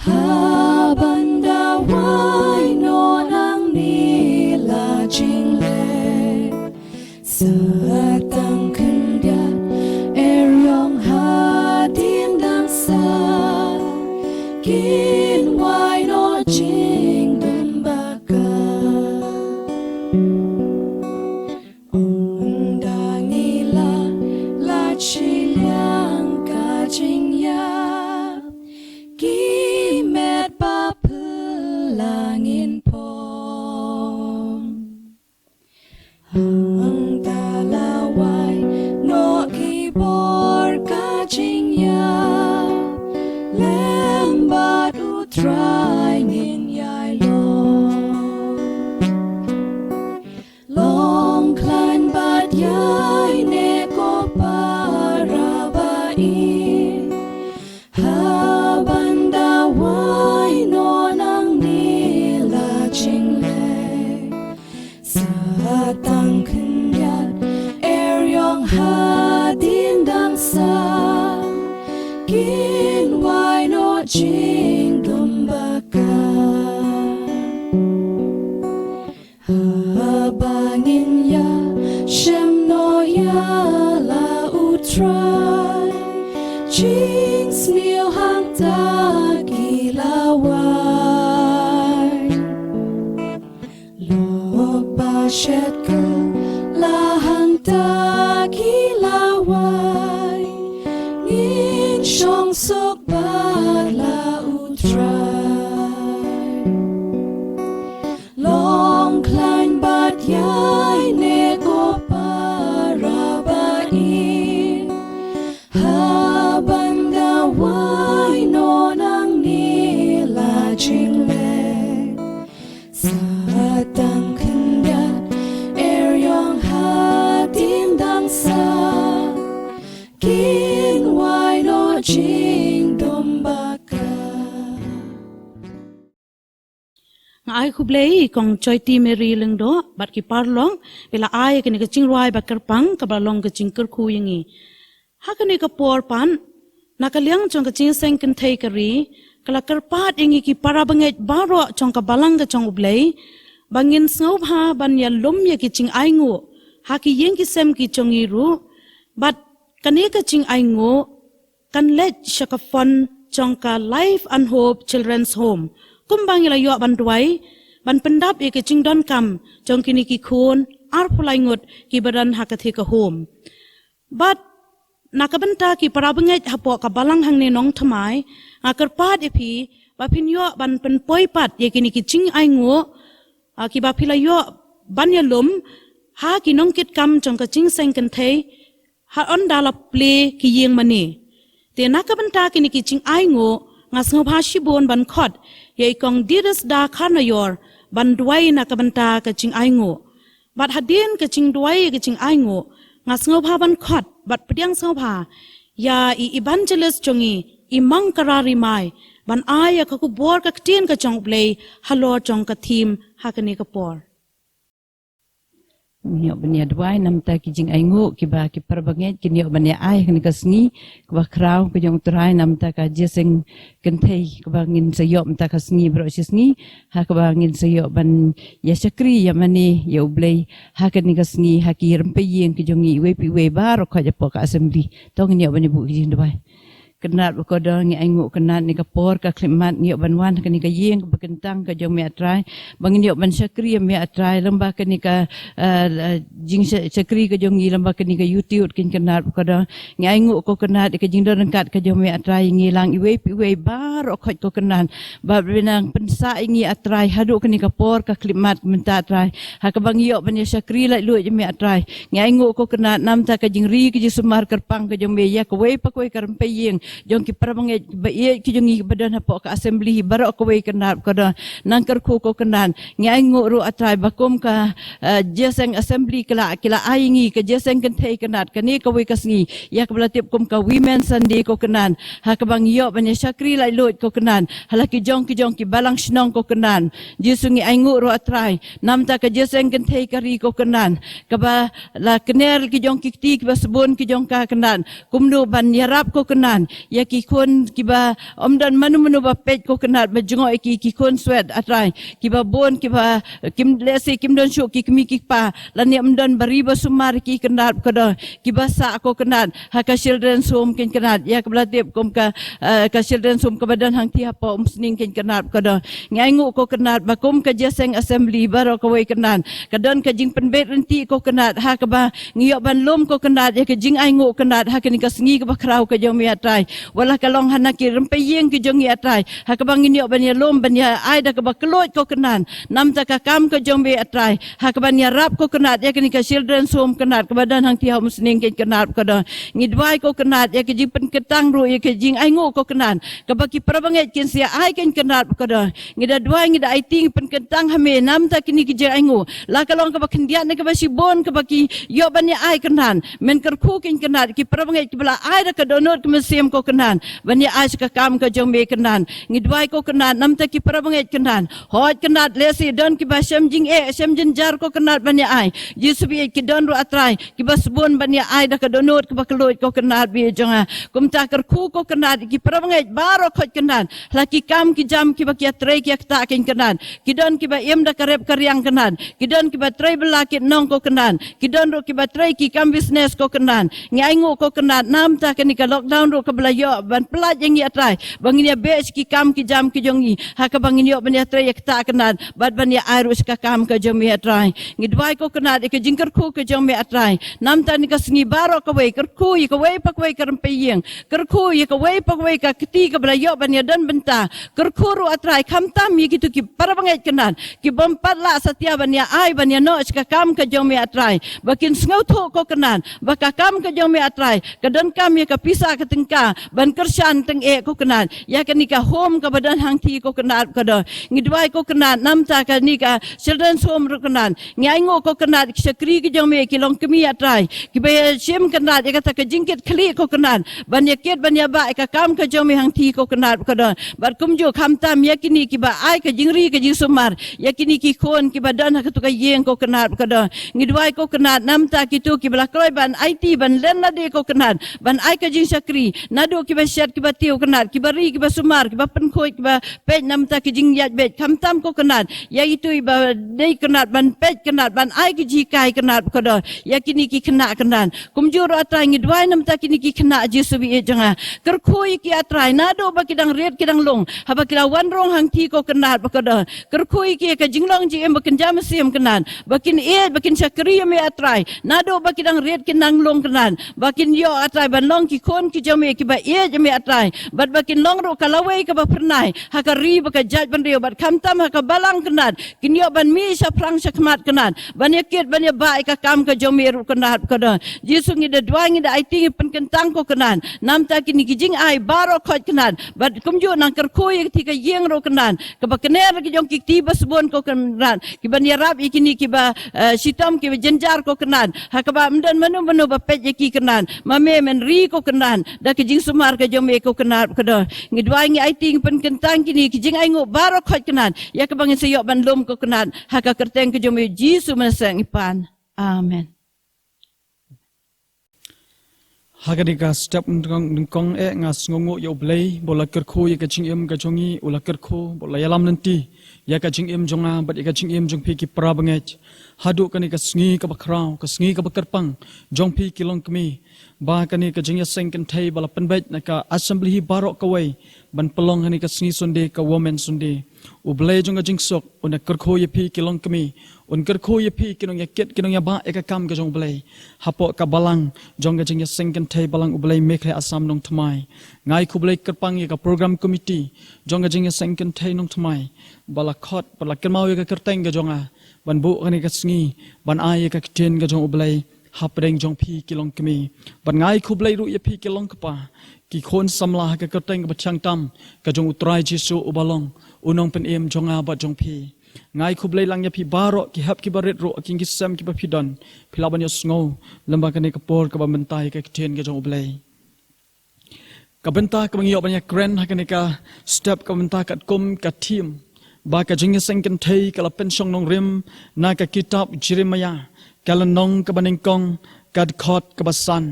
haba ngi duwai noh nangne la jingleh. Sa tang khyndiat eriong hadien dang sah, kin wai noh jingdum bakla. Ynda ngi la lait shiliang ka jingïap, ki met ba phylla ngin phong. Hangta la wai noh ki bor Trai ngin ïai long. Long khlaiñ bad ïai neh ko para ba ïeit. Haba nda wai noh nangne la jingleh. Sa tang khyndiat er ïong hadien dang sah. Kin wai noh jingdum ba ka. Haba ngin ïashem noh ïa la U Trai. Jingsniew hangta ki la wai. Lok ba shet kylla hangta ki la wai. Ngin shong suk bad la U Trai. Long khlaiñ bad ïai neh ko para ba ïeit. Haba nda wai noh nangne la jingleh. Sa tang khyndiat er ïong hadien dang sah. Kin wai noh jingdum ba ka. Nga ai khublei ïa i Kong Choiti Mary Lyngdoh bad ki paralok ba la ai ïa kane ka jingrwai ba kyrpang kaba long ka jingkyrkhu ïa ngi. Ha kane ka por pat, na ka liang jong ka jingïaseng kynthei ka ri, ka la kyrpad ïa ngi ki para bangeit baroh jong ka balang ka jong U Blei ba ngin sngewbha ban ïalum ïa ki jingainguh ha ki ïing ki sem ki jong ngi ruh. Bad kane ka jingainguh kan leit sha ka fund jong ka Life and Hope Children's Home. Kumba ngi la ïoh ban duwai ban pyndap ïa ka jingdonkam jong kine ki khun arphew lai ngut kiba don ha katei ka home. Bad na ka bynta ki para bangeit hapoh ka balang hangne Nongthymmai, nga kyrpad ïa phi ba phin ïoh ban pynpoi pat ïa kine ki jingainguh, ah, kiba phi la ïoh ban ïalum ha ki nongkitkam jong ka jingïaseng kynthei ha ynda la plie ki ïing mane. Te na ka bynta kine ki jingainguh, nga sngewbha shibun ban khot ïa i Kong Didesda Kharnaior ban duwai na ka bynta ka jingainguh. Bad hadien ka jingduwai ka jingainguh, nga sngewbha ban khot bad pdiang sngewbha ïa i evangelist jong ngi, i Mangkara Rimai, ban ai ïa ka khubor ka ktien ka jong U Blei halor jong ka theme ha kane ka por. Ngi ïoh ban ïa duwai namta ki jingainguh kiba ki para bangeit kin ïoh ban ïa ai ha kane ka sngi kaba khraw ka jong U Trai namta ka jingïaseng kynthei kaba ngin sa ïoh mynta ka sngi baroh shi sngi, ha kaba ngin sa ïoh ban ïa shakri ïa mane ïa U Blei ha kane ka sngi ha ki rympei ïing ki jong ngi iwei pa iwei baroh khoit hapoh ka assembly. To ngin ïoh ban ïa buh ki jingduwai. Kynrad ba kordor, ngi ainguh Kynrad ïa kane ka por ka khyllipmat ngi ïoh ban wan ha kane ka ïing kaba kyntang ka jong Me A Trai, ba ngin ïoh ban shakri ïa Me A Trai lyngba kane ka, eh, jingshakri ka jong ngi lyngba kane ka YouTube, Kynrad ba kordor. Ngi ainguh ko Kynrad ïa ka jingdon ryngkat ka jong Me A Trai ïa ngi lang iwei pa iwei baroh khoit ko Kynrad, ba phi nang pynsah ïa ngi A Trai haduh kane ka por ka khyllipmat mynta A Trai, ha kaba ngi ïoh ban ïa shakri laitluid ïa Me A Trai. Ngi ainguh ko Kynrad namta ka jingri ka jingsumar kyrpang ka jong Me ïa kawei pa kawei ka rympei ïing jong ki para bangeit ba ïeit ki jong ngi ba don hapoh ka assembly baroh kawei Kynrad ba kordor. Nang kyrkhu ko Kynrad, ngi ainguh ruh A Trai ba kum ka, eh, jingïaseng assembly ki la, ki la ai ïa ngi ka jingïaseng kynthei Kynrad kane kawei ka sngi ïa kaba la tip kum ka Women Sunday ko Kynrad, ha kaba ngi ïoh ban ïa shakri laitluid ko Kynrad ha la ki jong ki jong ki balang shnong ko Kynrad. Jisu, ngi ainguh ruh A Trai namta ka jingïaseng kynthei ka ri ko Kynrad, kaba la kner ki jong ki kti kiba sbun ki jong ka Kynrad. Kumno ban ïarap ko Kynrad ïa ki khun kiba ym don mano mano ba peit ko Kynrad, ba jngoh ïa ki, ki khun swet A Trai, kiba bun kiba kim, lehse kim don shuh ki kmie ki kpa, lane ym don ba ri ba sumar ïa ki Kynrad ba kordor, kiba sah ko Kynrad ha ka Children's Home Kynrad, ïa kaba la tip kum ka, eh, ka Children's Home kaba don hangtei hapoh Umsning Kynrad ba kordor. Ngi ainguh ko Kynrad ba kum ka jingïaseng assembly baroh kawei Kynrad, ka don ka jingpynbeit ryntih ko Kynrad, ha kaba ngi ïoh ban lum ko Kynrad ïa ka jingainguh Kynrad ha kane ka sngi kaba khraw ka jong Me A Trai. Wat la ka long ha na ki rympei ïing ki jong ngi, A Trai, ha kaba ngin ïoh ban ïalum ban ïa ai da kaba kylluid, ko Kynrad. Namta ka kam ka jong me, A Trai, ha kaba ngi ïarap, ko Kynrad, ïa kane ka children's home, Kynrad, kaba don hangtei ha Umsning, ko Kynrad, ko Kynrad. Ngi duwai, ko Kynrad, ïa ka jingpynkyntang ruh ïa ka jingainguh, ko Kynrad, kaba ki parabangeit kin sa ai, ko Kynrad, ko Kynrad. Ngi da duwai, ngi da aiti, ngi pynkyntang ha me namta kine ki jingainguh. La ka long kaba khyndiat ne kaba shibun kaba ki ïoh ban ïa ai, Kynrad, men kyrkhu, ko Kynrad, ki parabangeit kiba la ai da ka dohnud ka mynsiem, ko Kynrad, ban ïa ai sha ka kam ka jong me, Kynrad. Ngi duwai, ko Kynrad, namta ki parabangeit, Kynrad. Hooid, Kynrad, lehse don kiba shem jingeh, shem jynjar, ko Kynrad, ban ïa ai. Jisu baieit, ki don ruh, A Trai, kiba sbun ban ïa ai da ka dohnud kaba kylluid, ko Kynrad, baieit jong nga. Kumta kyrkhu, ko Kynrad, ki parabangeit baroh khoit, Kynrad, ha la ki kam ki jam kiba ki ïatrei ki ïaktah, ko Kynrad. Ki don kiba im da ka rep ka riang, Kynrad. Ki don kiba trei bylla kit nong, ko Kynrad. Ki don ruh kiba trei ki kam business, ko Kynrad. Ngi ainguh, ko Kynrad, namta kane ka lockdown ruh kaba la ïoh ban pyllait ïa ngi, A Trai, ba ngin ïa beh sha ki kam ki jam ki jong ngi, ha kaba ngin ïoh ban ïatrei ïaktah, Kynrad, bad ban ïa ai ruh sha ka kam ka jong me, A Trai. Ngi duwai, ko Kynrad, ïa ka jingkyrkhu ka jong me, A Trai. Namta kane ka sngi baroh kawei, kyrkhu ïa kawei pa kawei ka rympei ïing, kyrkhu ïa kawei pa kawei ka kti kaba la ïoh ban ïadon bynta. Kyrkhu ruh, A Trai, khamtam ïa kito ki parabangeit, Kynrad, ki bym pat lah satia ban ïa ai, ban ïa noh sha ka kam ka jong me, A Trai, ba kin sngewthuh, ko Kynrad, ba ka kam ka jong me, A Trai, ka donkam ïa ka pisa ka tyngka ban kyrshan tyngeh, ko Kynrad, ïa kane ka home kaba don hangtei, ko Kynrad, ko Kynrad. Ngi duwai, ko Kynrad, namta kane ka children's home ruh, Kynrad. Ngi ainguh, ko Kynrad, ki shakri ki jong me ki long kmie, A Trai, kiba ïa shim, Kynrad, ïa kata ka jingkit khlieh, ko Kynrad, ban ïa kit ban ïa bah ïa ka kam ka jong me hangtei, ko Kynrad, ko Kynrad. Bad kumjuh khamtam ïa kine kiba ai ka jingri ka jingsumar ïa kine ki khun kiba don ha kato ka ïing, ko Kynrad, ko Kynrad. Ngi duwai, ko Kynrad, namta kito kiba la kloi ban aiti, ban len lade, ko Kynrad, ban ai ka jingshakri, naduh kiba shet kiba tiew, Kynrad, kiba ri kiba sumar, kiba pynkhuid kiba peit namta ki jingïaid beit, khamtam, ko Kynrad, ïa ito iba dei, Kynrad, ban peit, Kynrad, ban ai ki jinghikai, Kynrad, ko Kynrad, ïa kine ki khynnah, Kynrad. Kumjuh ruh, A Trai, ngi duwai namta kine ki khynnah, Jisu baieit jong nga. Kyrkhu ïa ki, A Trai, naduh ba ki dang rit ki dang lung, haba ki la wan rung hangtei, ko Kynrad, ko Kynrad. Kyrkhu ïa ki ïa ka jinglong jingim ba kin jam mynsiem, Kynrad, ba kin ïeit, ba kin shakri ïa me, A Trai, naduh ba ki dang rit ki dang lung, Kynrad, ba kin ïoh, A Trai, ban long ki khun ki jong me kiba ïeit ïa me, A Trai, bad ba kin long ruh ka lawei kaba phyrnai ha ka ri bad ka jaitbynriew, bad khamtam ha ka balang, Kynrad, kin ïoh ban mih shaphrang shakhmat, Kynrad, ban ïa kit ban ïa bah ïa ka kam ka jong me ruh, Kynrad, ko Kynrad. Jisu, ngi da duwai, ngi da aiti, ngi pynkyntang, ko Kynrad, namta kine ki jingai baroh khoit, Kynrad, bad kumjuh nang kyrkhu ïa kata ka ïing ruh, Kynrad, kaba kner ki jong ki kti ba sbun, ko Kynrad, kiban ïarap ïa kine kiba, eh, shitom kiba jynjar, ko Kynrad, ha kaba ym don mano mano ba peit ïa ki, Kynrad, ma me men ri, ko Kynrad, da ka jingsumar ka jong me, ko Kynrad, ko Kynrad. Ngi duwai, ngi aiti, ngi pynkyntang kine ki jingainguh baroh khoit, Kynrad, ïa kaba ngin sa ïoh ban lum, ko Kynrad, ha ka kyrteng ka jong me Jisu mynta ngi pan. Amen. Ha kane ka step nyngkong, nyngkong eh nga sngewnguh ïa U Blei ba u la kyrkhu ïa ka jingim ka jong ngi, u la kyrkhu, ba u la ïalam lynti ïa ka jingim jong nga bad ïa ka jingim jong phi ki parabangeit. Haduh kane ka sngi kaba khraw, ka sngi kaba kyrpang jong phi ki longkmie, ba kane ka jingïaseng kynthei ba la pynbeit na ka assembly hi baroh kawei ban pynlong ha kane ka sngi Sunday, ka Women Sunday. U Blei jong ka jingsuk un da kyrkhu ïa phi ki longkmie, un kyrkhu ïa phi ki nongïakit, ki nongïabah ïa ka kam ka jong U Blei hapoh ka balang jong ka jingïaseng kynthei Balang U Blei Meghalaya Assam Nongthymmai. Nga ai khublei kyrpang ïa ka program committee jong ka jingïaseng kynthei Nongthymmai ba la khot, ba la kynmaw ïa ka kyrteng ka jong nga ban buh ha kane ka sngi ban ai ïa ka ktien ka jong U Blei hapdeng jong phi ki longkmie. Bad nga ai khublei ruh ïa phi ki longkpa, ki khun samla ha ka kyrteng kaba thiang tam ka jong U Trai Jisu uba long U Nongpynim jong nga bad jong phi. Nga ai khublei lang ïa phi baroh ki hep kiba rit ruh, ki ïing ki sem kiba phi don, phi lah ban ïohsngew lem bad kane ka por kaba mynta ïa ka ktien ka jong U Blei. Ka bynta kaba ngi ïoh ban ïakren ha kane ka step kaba mynta katkum ka theme ba ka jingïaseng kynthei ka la pynshong nongrim na ka kitab Jeremiah ka lynnong kaba nyngkong ka dkhot kaba san.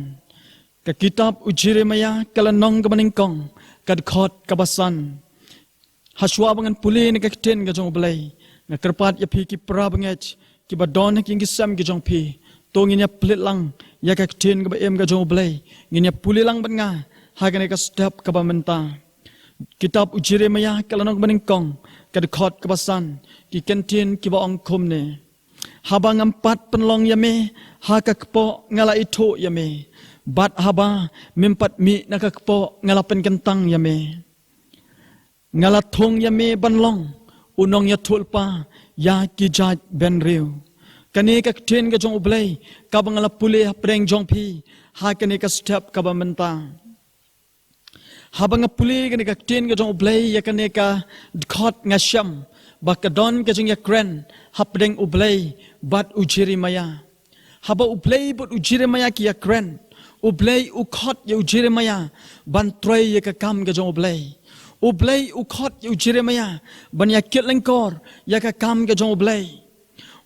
Ka kitab u Jeremiah ka lynnong kaba nyngkong ka dkhot kaba san. Hashwa ba ngan pule na ka ktien ka jong U Blei, nga kyrpad ïa phi ki parabangeit kiba don ha ki ïing ki sem ki jong phi, to ngin ïa plie lang ïa ka ktien kaba im ka jong U Blei, ngin ïa pule lang bad nga ha kane ka step kaba mynta. Kitab u Jeremiah ka lynnong kaba nyngkong ka dkhot kaba san, ki kyntien kiba ong kumne: Haba ngam pat pynlong ïa me ha ka kpoh nga la ithuh ïa me, Bad haba mem pat mih na ka kpoh, nga la pynkyntang ïa me. Nga la thung ïa me ban long u nongïathuhlypa ïa ki jaitbynriew. Kane ka ktien ka jong U Blei kaba nga la pule hapdeng jong phi ha kane ka step kaba mynta. Haba nga pule kane ka ktien ka jong U Blei, ïa kane ka dkhot nga shem ba ka don ka jingïakren hapdeng U Blei bad u Jeremiah. Haba U Blei bad u Jeremiah ki ïakren, U Blei u khot ïa u Jeremiah ban trei ïa ka kam ka jong U Blei. U Blei u khot ïa u Jeremiah ban ïakit lyngkor ïa ka kam ka jong U Blei.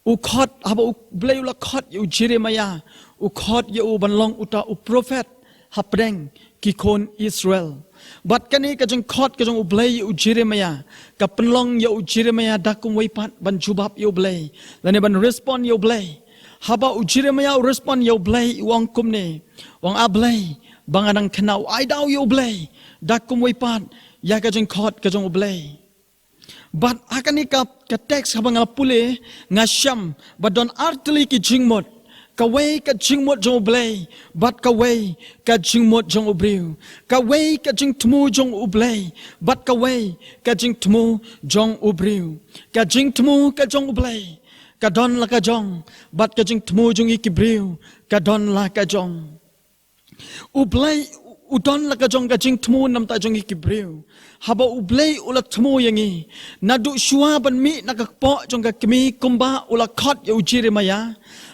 U khot, haba U Blei u la khot ïa u Jeremiah, u khot ïa u ban long uta u prophet hapdeng ki khun Israel. Bad kane ka jingkhot ka jong U Blei ïa u Jeremiah ka pynlong ïa u Jeremiah da kumwei pat ban jubab ïa U Blei lane ban respond ïa U Blei. Haba u Jeremiah u respond ïa U Blei, u ong kumne, u ong, A Blei, ba nga dang khynnah, u ai daw ïa U Blei da kumwei pat ïa ka jingkhot ka jong U Blei. Bad ha kane ka, ka text haba nga la pule, nga shem ba don artylli ki jingmut. Kawei ka jingmut jong U Blei bad kawei ka jingmut jong u briew. Kawei ka jingthmu jong U Blei bad kawei ka jingthmu jong u briew. Ka jingthmu ka jong U Blei ka don la ka jong, bad ka jingthmu jong ngi ki briew ka don la ka jong. U Blei u don la ka jong ka jingthmu namar jong ngi ki briew. Haba U Blei u la thmu ïa ngi, naduh shuwa ban mih na ka kpoh jong ka kmie kumba u la khot ïa u Jeremiah.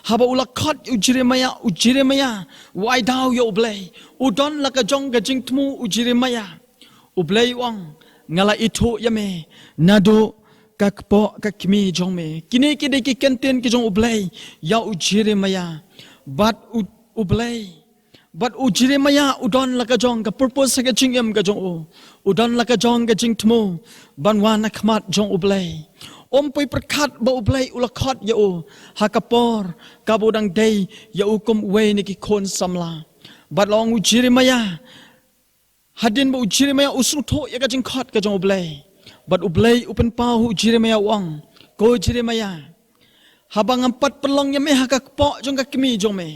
Haba u la khot ïa u Jeremiah, u Jeremiah u ai daw ïa U Blei. U don la ka jong ka jingthmu u Jeremiah. U Blei u ong, nga la ithuh ïa me naduh ka kpoh ka kmie jong me. Kine ki dei ki kyntien ki jong U Blei ïa u Jeremiah. Bad U, U Blei Bad u Jeremiah u don la ka jong ka purpose ha ka jingim ka jong u. U don la ka jong ka jingthmu ban wan ha khmat jong U Blei. Um poi pyrkhat ba U Blei u la khot ïa u ha ka por kaba u dang dei ïa u kum uwei na ki khun samla. Bad la ong u Jeremiah, hadien ba u Jeremiah u sngewthuh ïa ka jingkhot ka jong U Blei, bad U Blei u pynpaw ha u Jeremiah, u ong, ko Jeremiah, haba ngam pat pynlong ïa me ha ka kpoh jong ka kmie jong me,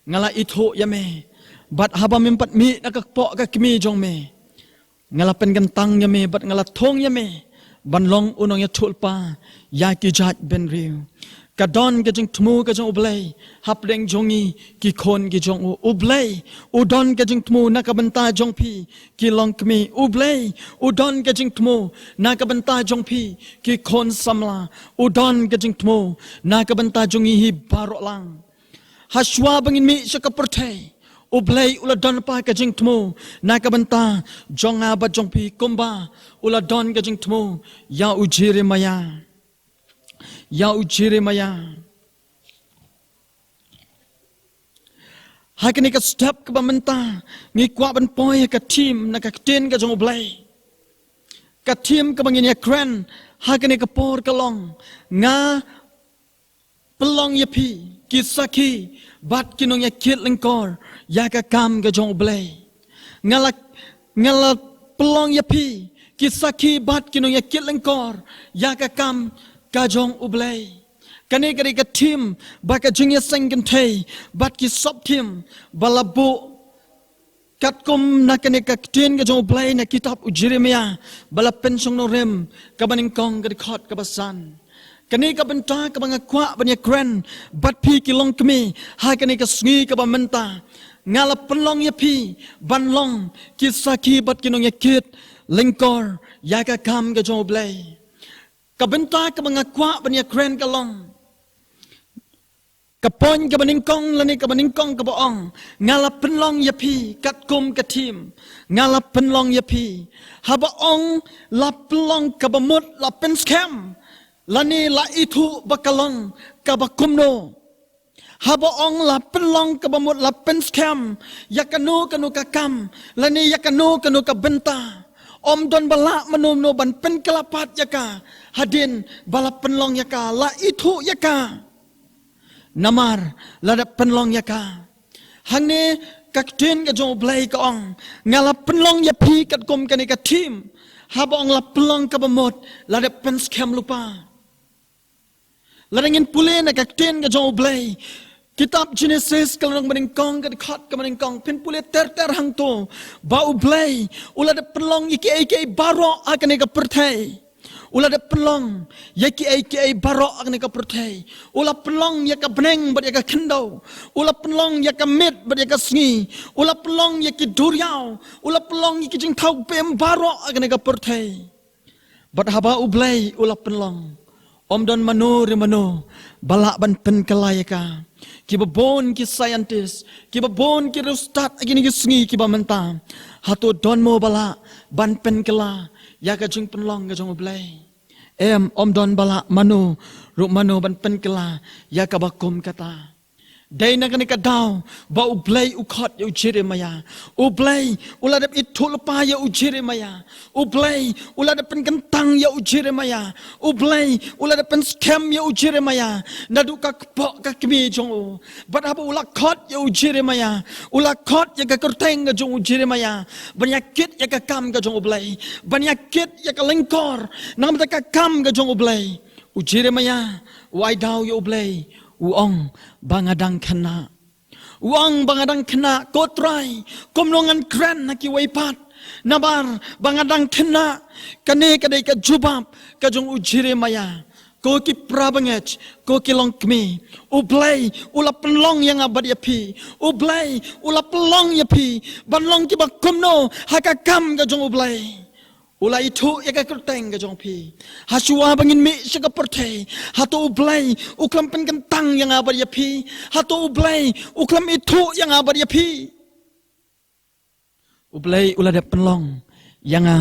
nga la ithuh ïa me. Bad haba mem pat mih na ka kpoh ka kmie jong me, nga la pynkyntang ïa me bad nga la thung ïa me ban long u nongïathuhlypa ïa ki jaitbynriew. Ka don ka jingthmu ka jong U Blei hapdeng jong ngi ki khun ki jong u. U Blei u don ka jingthmu na ka bynta jong phi ki longkmie. U Blei u don ka jingthmu na ka bynta jong phi ki khun samla. U don ka jingthmu na ka bynta jong ngi hi baroh lang. Ha shuwa ba ngin mih sha ka pyrthei, U Blei u la don pat ka jingthmu na ka bynta jong nga bad jong phi kumba u la don ka jingthmu ïa u Jeremiah. Ïa u Jeremiah. Ha kane ka step kaba mynta ngi kwah ban poi ha ka theme na ka ktien ka jong U Blei. Ka theme kaba ngin ïakren ha kane ka por ka long, nga pynlong ïa phi ki sakhi bad ki nongïakit lyngkor ïa ka kam ka jong U Blei. Nga la, nga la pynlong ïa phi ki sakhi bad ki nongïakit lyngkor ïa ka kam ka jong U Blei. Kane ka dei ka theme bad ka jingïaseng kynthei bad ki sub theme ba la buh katkum na kane ka ktien ka jong U Blei na kitab u Jeremiah, ba la pynshong nongrim, kaba nyngkong, ka dkhot kaba san. Kane ka bynta kaba nga kwah ban ïakren bad phi ki longkmie ha kane ka sngi kaba mynta. Nga la pynlong ïa phi ban long ki sakhi bad ki nongïakit lyngkor ïa ka kam ka jong U Blei. Ka bynta kaba nga kwah ban ïakren ka long, ka point kaba nyngkong lane kaba nyngkong kaba ong, nga la pynlong ïa phi katkum ka theme. Nga la pynlong ïa phi. Haba ong la pynlong, kaba mut la pynskhem lane la ithuh ba ka long kaba kumno. Haba ong la pynlong, kaba mut la pynskhem ïa kano kano ka kam lane ïa kano kano ka bynta. Ym don ba lah mano mano ban pynkylla pat ïa ka hadien ba la pynlong ïa ka, la ithuh ïa ka. Namar la dep pynlong ïa ka. Hangne ka ktien ka jong U Blei ka ong, nga la pynlong ïa phi katkum kane ka theme. Haba ong la pynlong, kaba mut la dep pynskhem lypa. Lada ngin pule na ka ktien ka jong U Blei, Kitab Genesis ka lynnong banyngkong, ka dkhot kaba nyngkong, phin pule ter ter hangto ba U Blei u la dep pynlong ïa kiei kiei baroh ha kane ka pyrthei. U la dep pynlong ïa kiei kiei baroh ha kane ka pyrthei. U la pynlong ïa ka bneng bad ïa ka khyndew. U la pynlong ïa ka miet bad ïa ka sngi. U la pynlong ïa ki duriaw. U la pynlong ïa ki jingthaw bym baroh ha kane ka pyrthei. Bad haba U Blei u la pynlong, ym don mano re mano ba lah ban pynkylla ïa ka. Kiba bun ki scientist, kiba bun ki riewstad ha kine ki sngi kiba mynta, hato don mo ba lah ban pynkylla ïa ka jingpynlong ka jong U Blei? Em, ym don ba lah mano ruh mano ban pynkylla ïa kaba kum kata. Dei na kane ka daw ba U Blei u khot ïa u Jeremiah. U Blei u la dep ithuh lypa ïa u Jeremiah. U Blei u la dep pynkyntang ïa u Jeremiah. U Blei u la dep pynskhem ïa u Jeremiah naduh ka kpoh ka kmie jong u. Bad haba u la khot ïa u Jeremiah, u la khot ïa ka kyrteng ka jong u Jeremiah ban ïa kit ïa ka kam ka jong U Blei, ban ïa kit ïa ka lyngkor namar ka kam ka jong U Blei. U Jeremiah u ai daw ïa U Blei, u ong, ba nga dang khynnah. U ong, ba nga dang khynnah, ko Trai, kumno ngan kren ha kiwei pat? Namar ba nga dang khynnah. Kane ka dei ka jubab ka jong u Jeremiah. Ko ki para bangeit, ko ki longkmie, U Blei u la pynlong ïa nga bad ïa phi. U Blei u la pynlong ïa phi ban long kiba kumno ha ka kam ka jong U Blei? U la ithuh ïa ka kyrteng ka jong phi. Hashwa ba ngin mih sha ka pyrthei, hato U Blei u khlem pynkyntang ïa nga bad ïa phi? Hato U Blei u khlem ithuh ïa nga bad ïa phi? U Blei u la dep pynlong ïa nga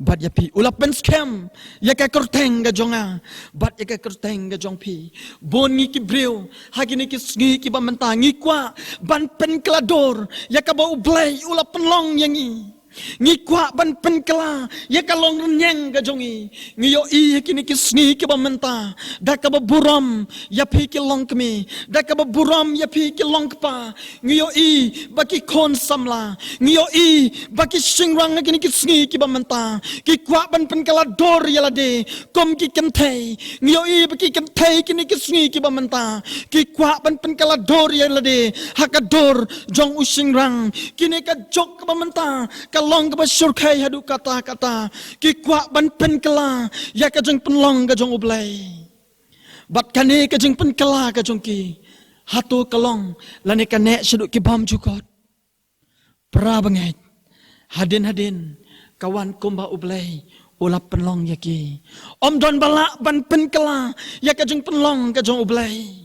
bad ïa phi. U la pynskhem ïa ka kyrteng ka jong nga bad ïa ka kyrteng ka jong phi. Bun ngi ki briew ha kine ki sngi kiba mynta ngi kwah ban pynkylla dur ïa kaba U Blei u la pynlong ïa ngi. Ngi kwah ban pynkylla ïa ka long rynïeng ka jong ngi. Ngi ïohi ha kine ki sngi kiba mynta, da kaba burom ïa phi ki longkmie, da kaba burom ïa phi ki longkpa, ngi ïohi ba ki khun samla, ngi ïohi ba ki shynrang ha kine ki sngi kiba mynta ki kwah ban pynkylla dur ïa lade kum ki kynthei. Ngi ïohi ba ki kynthei kine ki sngi kiba mynta ki kwah ban pynkylla dur ïa lade ha ka dur jong u shynrang. Kine ka juk kaba mynta ka long kaba shyrkhei haduh katta katta. Ki kwah ban pynkylla ïa ka jingpynlong ka jong U Blei. Bad kane ka jingpynkylla ka jong ki, hato ka long lane ka neh shaduh ki bymjukut? Para bangeit, hadien hadien ka wan kumba U Blei u la pynlong ïa ki. Ym don ba lah ban pynkylla ïa ka jingpynlong ka jong U Blei.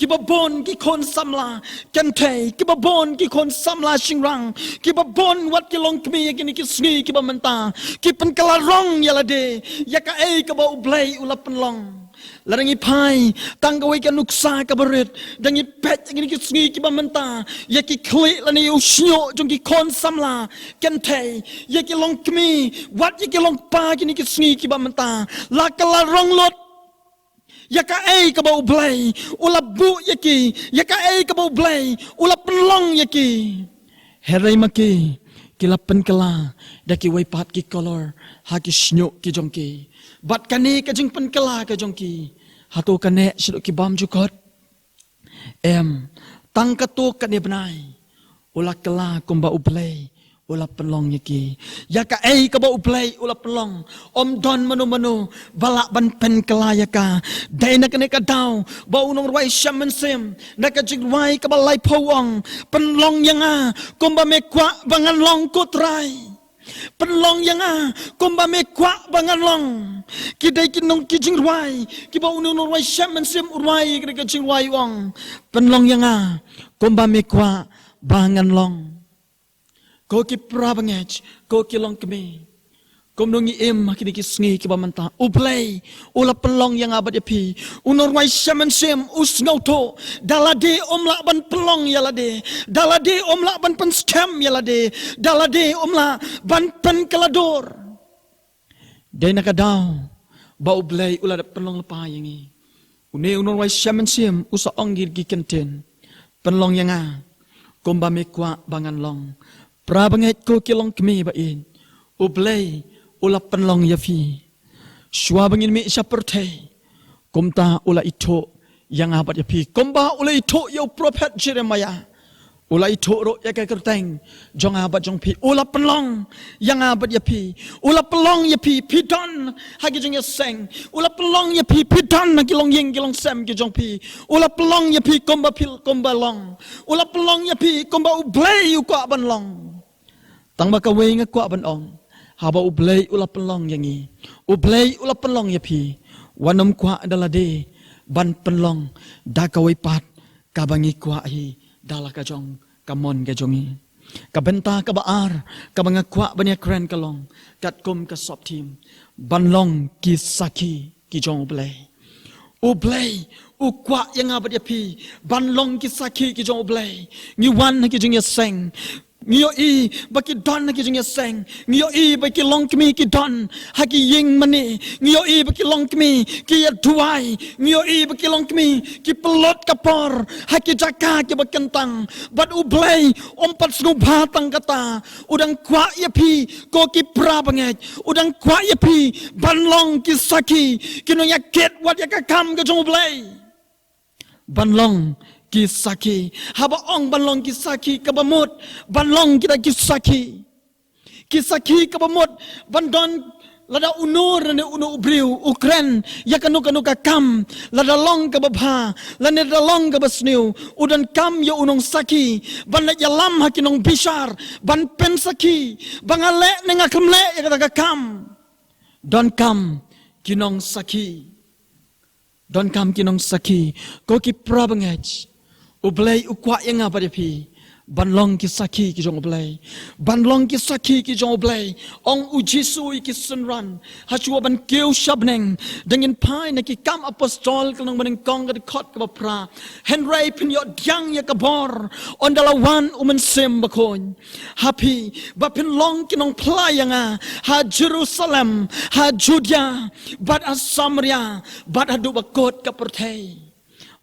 Kiba bun ki khun samla kynthei, kiba bun ki khun samla shynrang, kiba bun wat ki longkmie ha kine ki sngi kiba mynta ki pynkylla rong ïa lade ïa kaei kaba U Blei u la pynlong. Lada ngi phai tang kawei ka nuksa kaba rit, da ngi peit ha kine ki sngi kiba mynta ïa ki khlieh lane ïa u shñiuh jong ki khun samla kynthei, ïa ki longkmie wat ïa ki longkpa ha kine ki sngi kiba mynta, la kylla rong lut ïa kaei kaba U Blei u la buh ïa ki, ïa kaei kaba U Blei u la pynlong ïa ki. Hynrei ma ki, ki la pynkylla da kiwei pat ki colour ha ki shñiuh ki jong ki. Bad kane ka jingpynkylla ka jong ki, hato ka neh shaduh ki bymjukut? Em, tang katto katne bnai u la kylla kumba U Blei u la pynlong ïa ki. Ïa kaei kaba U Blei u la pynlong, ym don mano mano ba lah ban pynkylla ïa ka. Dei na kane ka daw ba u nongrwai Shem Mynsiem na ka jingrwai kaba laiphew u ong, pynlong ïa nga kumba me kwah ba ngan long, ko Trai. Pynlong ïa nga kumba me kwah ba ngan long. Ki dei ki nong ki jingrwai kiba u nongrwai Shem Mynsiem u rwai, kane ka jingrwai u ong, pynlong ïa nga kumba me kwah ba ngan long. Ko ki para bangeit, ko ki longkmie, kumno ngi im ha kine ki sngi kiba mynta? U Blei u la pynlong ïa nga bad ïa phi. U nongrwai Shem Mynsiem u sngewthuh, da lade ym lah ban pynlong ïa lade, da lade ym lah ban pynskhem ïa lade, da lade ym lah ban pynkylla dur. Dei na ka daw ba U Blei u la dep pynlong lypa ïa ngi. Une u nongrwai Shem Mynsiem u sa ong ïa ki kyntien, pynlong ïa nga kumba me kwah ba ngan long. Para bangeit, ko ki longkmie ba ïeit, U Blei u la pynlong ïa phi. Shuwa ba ngin mih sha pyrthei, kumta u la ithuh ïa nga bad ïa phi. Kumba u la ithuh ïa u prophet Jeremiah, u la ithuh ruh ïa ka kyrteng jong nga bad jong phi. U la pynlong ïa nga bad ïa phi. U la pynlong ïa phi, phi don ha ki jingïaseng. U la pynlong ïa phi, phi don ha ki longïing ki longsem ki jong phi. U la pynlong ïa phi kumba phi, kumba long. U la pynlong ïa phi kumba U Blei u kwah ban long. Tang ba kawei nga kwah ban ong, haba U Blei u la pynlong ïa ngi, U Blei u la pynlong ïa phi, wat nym kwah da lade ban pynlong da kawei pat kaba ngi kwah hi da la ka jong ka mon ka jong ngi. Ka bynta kaba ar kaba nga kwah ban ïakren ka long, katkum ka sub theme, ban long ki sakhi ki jong U Blei. U Blei u kwah ïa nga bad ïa phi ban long ki sakhi ki jong U Blei. Ngi wan ha ki jingïaseng, ngi ïohi ba ki don ha ki jingïaseng. Ngi ïohi ba ki longkmie ki don ha ki ïing mane. Ngi ïohi ba ki longkmie ki ïa duwai. Ngi ïohi ba ki longkmie ki pynlut ka por ha ki jaka kiba kyntang. Bad U Blei um pat sngewbha tang kata, u dang kwah ïa phi ko ki para bangeit. U dang kwah ïa phi ban long ki sakhi, ki nongïakit wat ïa ka kam ka jong U Blei. Ban long ki sakhi. Haba ong ban long ki sakhi, kaba mut ban long kita ki sakhi. Ki sakhi kaba mut ban don, lada uno ne uno u briew u kren ïa kano kano ka kam, lada long kaba bha lane lada long kaba sniew, u donkam ïa u nongsakhi ban leit ïalam ha ki nongbishar ban pynsakhi ba nga leh ne nga khlem leh ïa kata ka kam. Donkam ki nongsakhi. Donkam ki nongsakhi. Ko ki para bangeit, U Blei u kwah ïa nga bad ïa phi ban long ki sakhi ki jong U Blei. Ban long ki sakhi ki jong U Blei. Ong U Jisu ïa ki synran, hashwa ban kiew sha bneng, dang ïeng phai na Ki Kam Apostol ka lynnong banyngkong ka dkhot kaba phra: Hynrei phin ïoh pdiang ïa ka bor ynda la wan U Mynsiem Bakhuid ha phi, ba phin long ki nongphla ïa nga ha Jerusalem, ha Judea, bad ha Samaria, bad haduh ba kut ka pyrthei.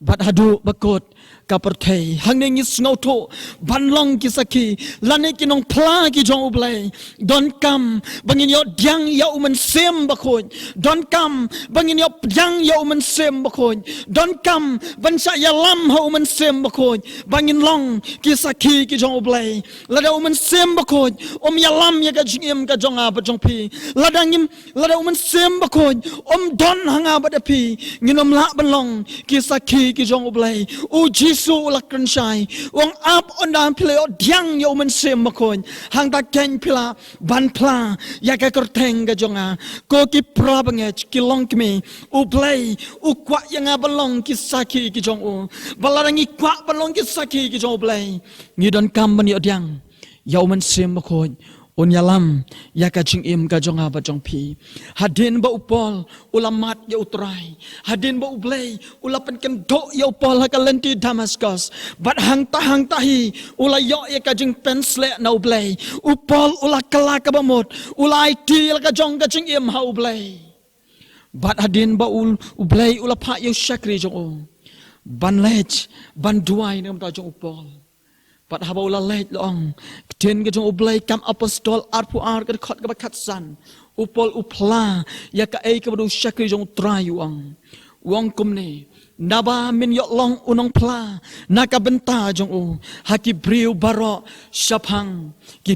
Bad haduh ba kut ka pyrthei. Hangne ngi sngewthuh, ban long ki sakhi lane ki nongphla ki jong U Blei, donkam ba ngin ïoh pdiang ïa U Mynsiem Bakhuid. Donkam ba ngin ïoh pdiang ïa U Mynsiem Bakhuid. Donkam ban shah ïalam ha U Mynsiem Bakhuid ba ngin long ki sakhi ki jong U Blei. Lada U Mynsiem Bakhuid um ïalam ïa ka jingim ka jong nga bad jong phi, lada ngim, lada U Mynsiem Bakhuid um don ha nga bad ha phi, ngin ym lah ban long ki sakhi ki jong U Blei. U Jisu u la kren shai, u ong, ap ynda phi la ïoh pdiang ïa U Mynsiem Bakhuid, hangta keiñ phi lah ban phla ïa ka kyrteng ka jong nga. Ko ki para bangeit, ki longkmie, U Blei u kwah ïa nga ban long ki sakhi ki jong u. Bad lada ngi kwah ban long ki sakhi ki jong U Blei, ngi donkam ban ïoh pdiang ïa U Mynsiem Bakhuid un ïalam ïa ka jingim ka jong nga bad jong phi. Hadien ba u Paul u la mad ïa U Trai, hadien ba U Blei u la pynkynduh ïa u Paul ha ka lynti Damaskus, bad hangta hangta hi u la ïoh ïa ka jingpynsleh na U Blei. U Paul u la kylla kaba mut, u la aiti ïa la ka jong ka jingim ha U Blei. Bad hadien ba u, U Blei u la phah ïa u shakri jong u ban leit ban duwai na ka bynta jong u Paul. Bad haba u la leit, la ong ka ktien ka jong U Blei, Kam Apostol arphew ar ka dkhot kaba khatsan, u Paul u phla ïa kaei kaba u shakri jong U Trai u ong. U ong kumne: Naba men ïoh long u nongphla na ka bynta jong u ha ki briew baroh shaphang, ki,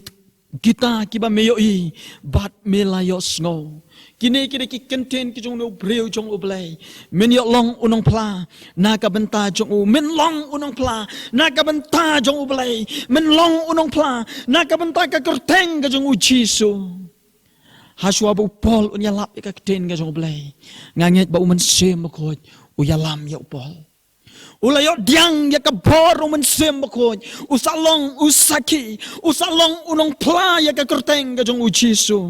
kita kiba me ïohi bad me la ïohsngew. Kine ki dei ki kyntien ki jong une u briew jong U Blei. Men ïoh long u nongphla na ka bynta jong u. Men long u nongphla na ka bynta jong U Blei. Men long u nongphla na ka bynta ka kyrteng ka jong U Jisu. Hashwa ba u Paul un ïalap ïa ka ktien ka jong U Blei, nga ngeit ba U Mynsiem Bakhuid u ïalam ïa u Paul. U la ïoh pdiang ïa ka bor U Mynsiem Bakhuid, u sa long u sakhi, u sa long u nongphla ïa ka kyrteng ka jong U Jisu.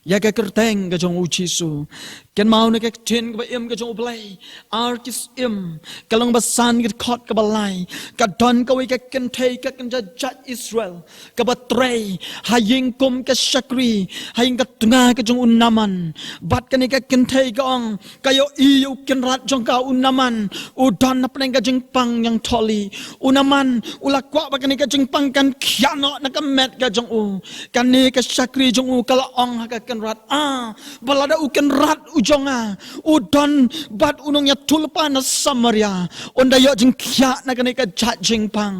Ïa ka kyrteng ka jong U Jisu. Kynmaw na ka ktien kaba im ka jong U Blei, Ar Khristan, ka lynnong ba san ka dkhot kaba lai, ka don kawei ka kynthei ka kynja jait Israel kaba trei ha ïing kum ka shakri ha ïing ka tnga ka jong u Naaman. Bad kane ka kynthei ka ong, ka ïohi ïa u kynrad jong ka u Naaman u don hapdeng ka jingpang ïangthohlieh. U Naaman u la kwah ba kane ka jingpang kan khiah noh na ka met ka jong u. Kane ka shakri jong u ka la ong ha ka kynrad, ah, ba lada u kynrad u jong nga u don bad u nongïathuhlypa na Samaria, un da ïoh jingkhiah na kane ka jait jingpang.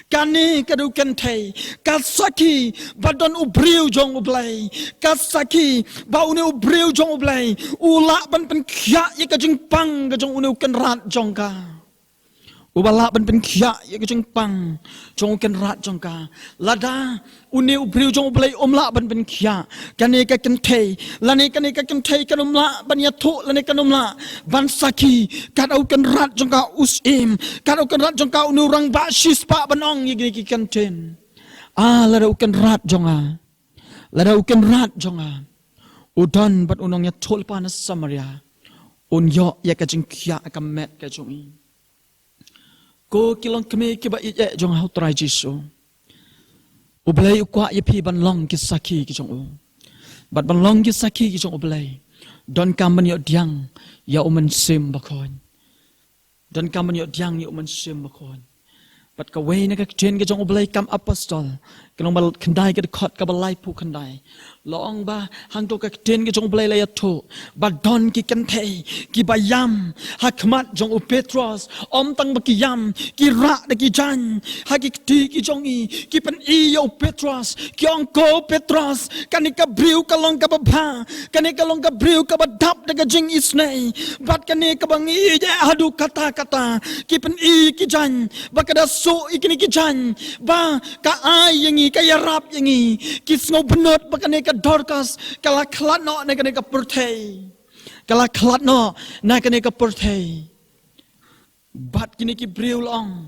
Kane ka dei u kynthei, ka sakhi ba don u briew jong U Blei, ka sakhi ba une u briew jong U Blei u lah ban pynkhiah ïa ka jingpang ka jong une u kynrad jong ka. Uba lah ban pynkhiah ïa ka jingpang jong u kynrad jong ka. Lada une u briew jong U Blei um lah ban pynkhiah, kane ka kynthei, lane kane ka kynthei kan um lah ban ïathuh, lane kan um lah ban sakhi, katba u kynrad jong ka u syiem, katba u kynrad jong ka une u rangbah shispah ban ong ïa kine ki kyntien. Ah, lada u kynrad jong nga, lada u kynrad jong nga u don bad u nongïathuhlypa na Samaria, un ïoh ïa ka jingkhiah ha ka met ka jong i. Ko ki longkmie kiba ïeit jong nga ha U Trai Jisu, U Blei u kwah ïa phi ban long ki sakhi ki jong u. Bad ban long ki sakhi ki jong U Blei, donkam ban ïoh pdiang ïa U Mynsiem Bakhuid. Donkam ban ïoh pdiang ïa U Mynsiem Bakhuid. Bad kawei na ka ktien ka jong U Blei, Kam Apostol, ka lynnong ba khyndai, ka dkhot kaba laiphew khyndai, la ong ba hangto ka ktien ka jong U Blei la ïathuh ba don ki kynthei kiba ïam ha khmat jong u Petros, ym tang ba ki ïam, ki rah da ki jaiñ ha ki kti ki jong i, ki pyni ïa u Petros, ki ong, ko Petros, kane ka briew ka long kaba bha, kane ka long ka briew kaba dap da ka jingisynei, bad kane kaba ngi ïeit haduh katta katta. Ki pyni ki jaiñ, ba ka da suh ïa kine ki jaiñ, ba ka ai ïa ngi, ka ïarap ïa ngi. Ki sngewbynnud ba kane ka Dorkas ka la khlad noh na kane ka pyrthei, ka la khlad noh na kane ka pyrthei. Bad kine ki briew, la ong,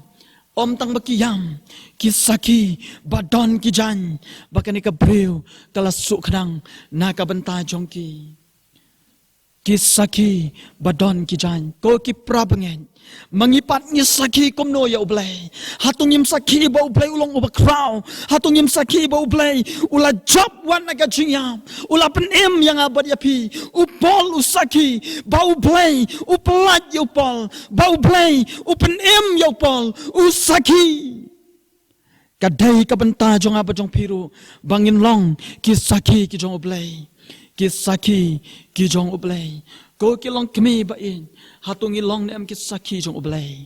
ym tang ba ki ïam, ki sakhi ba don ki jaiñ ba kane ka briew ka la suh khnang na ka bynta jong ki. Ki sakhi ba don ki jaiñ. Ko ki para bangeit, ma ngi pat ngi sakhi kumno ïa U Blei? Hato ngim sakhi ba U Blei u long uba khraw? Hato ngim sakhi ba U Blei u la jop wat na ka jingïap, u la pynim ïa nga bad ïa phi? U Paul u sakhi ba U Blei u pyllait ïa u Paul, ba U Blei u pynim ïa u Paul, u sakhi. Ka dei ka bynta jong nga bad jong phi ruh ba ngin long ki sakhi ki jong U Blei. Ki sakhi ki jong U Blei. Ko ki longkmie ba ïeit, hato ngi long ne em ki sakhi jong U Blei?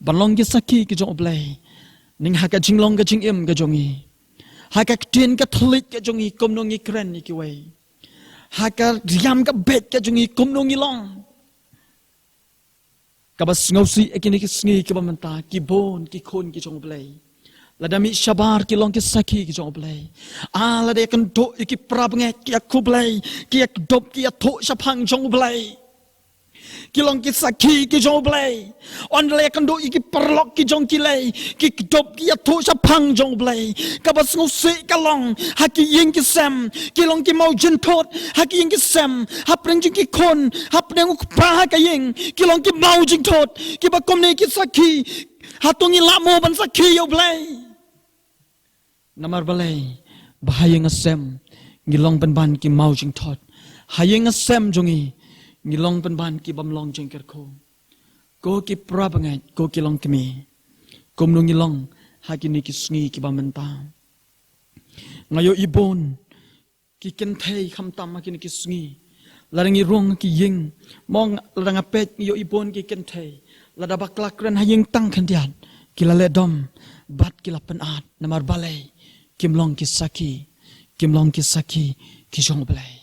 Ban long ki sakhi ki jong U Blei, ning ha ka jinglong ka jingim ka jong ngi, ha ka ktien ka thylliej ka jong ngi kumno ngi kren ïa kiwei, ha ka riam ka beit ka jong ngi kumno ngi long. Kaba sngewsih ha kine ki sngi kiba mynta, ki bun ki khun ki jong U Blei, lada mih shabar ki long ki sakhi ki jong U Blei. Ah, lada ïakynduh ïa ki para bangeit, ki ïakhublei, ki ïakdup, ki ïathuh shaphang jong U Blei. Ki long ki sakhi ki jong U Blei. Ynda la ïakynduh ïa ki paralok ki jong ki lei, ki kdup ki ïathuh shaphang jong U Blei. Kaba sngewsih ka long, ha ki ïing ki sem ki long ki mawjingthut, ha ki ïing ki sem, hapdeng jong ki khun, hapdeng u kpa ha ka ïing, ki long ki mawjingthut. Kiba kumne ki sakhi, hato ngi lah mo ban sakhi ïa U Blei? Namar balei? Ba ha ïing ha sem ngi long pynban ki mawjingthut. Ha ïing ha sem jong ngi ngi long pynban ki bym long jingkyrkhu. Ko ki para bangeit, ko ki longkmie, kumno ngi long ha kine ki sngi kiba mynta? Nga ïohi bun ki kynthei khamtam ha kine ki sngi. Lada ngi rung ha ki ïing, mo, lada nga peit ngi ïohi bun ki kynthei, lada bakla kren ha ïing tang khyndiat, ki la leh dom bad ki la pynat. Namar balei? Kim long ki sakhi, kim long ki sakhi ki jong U Blei.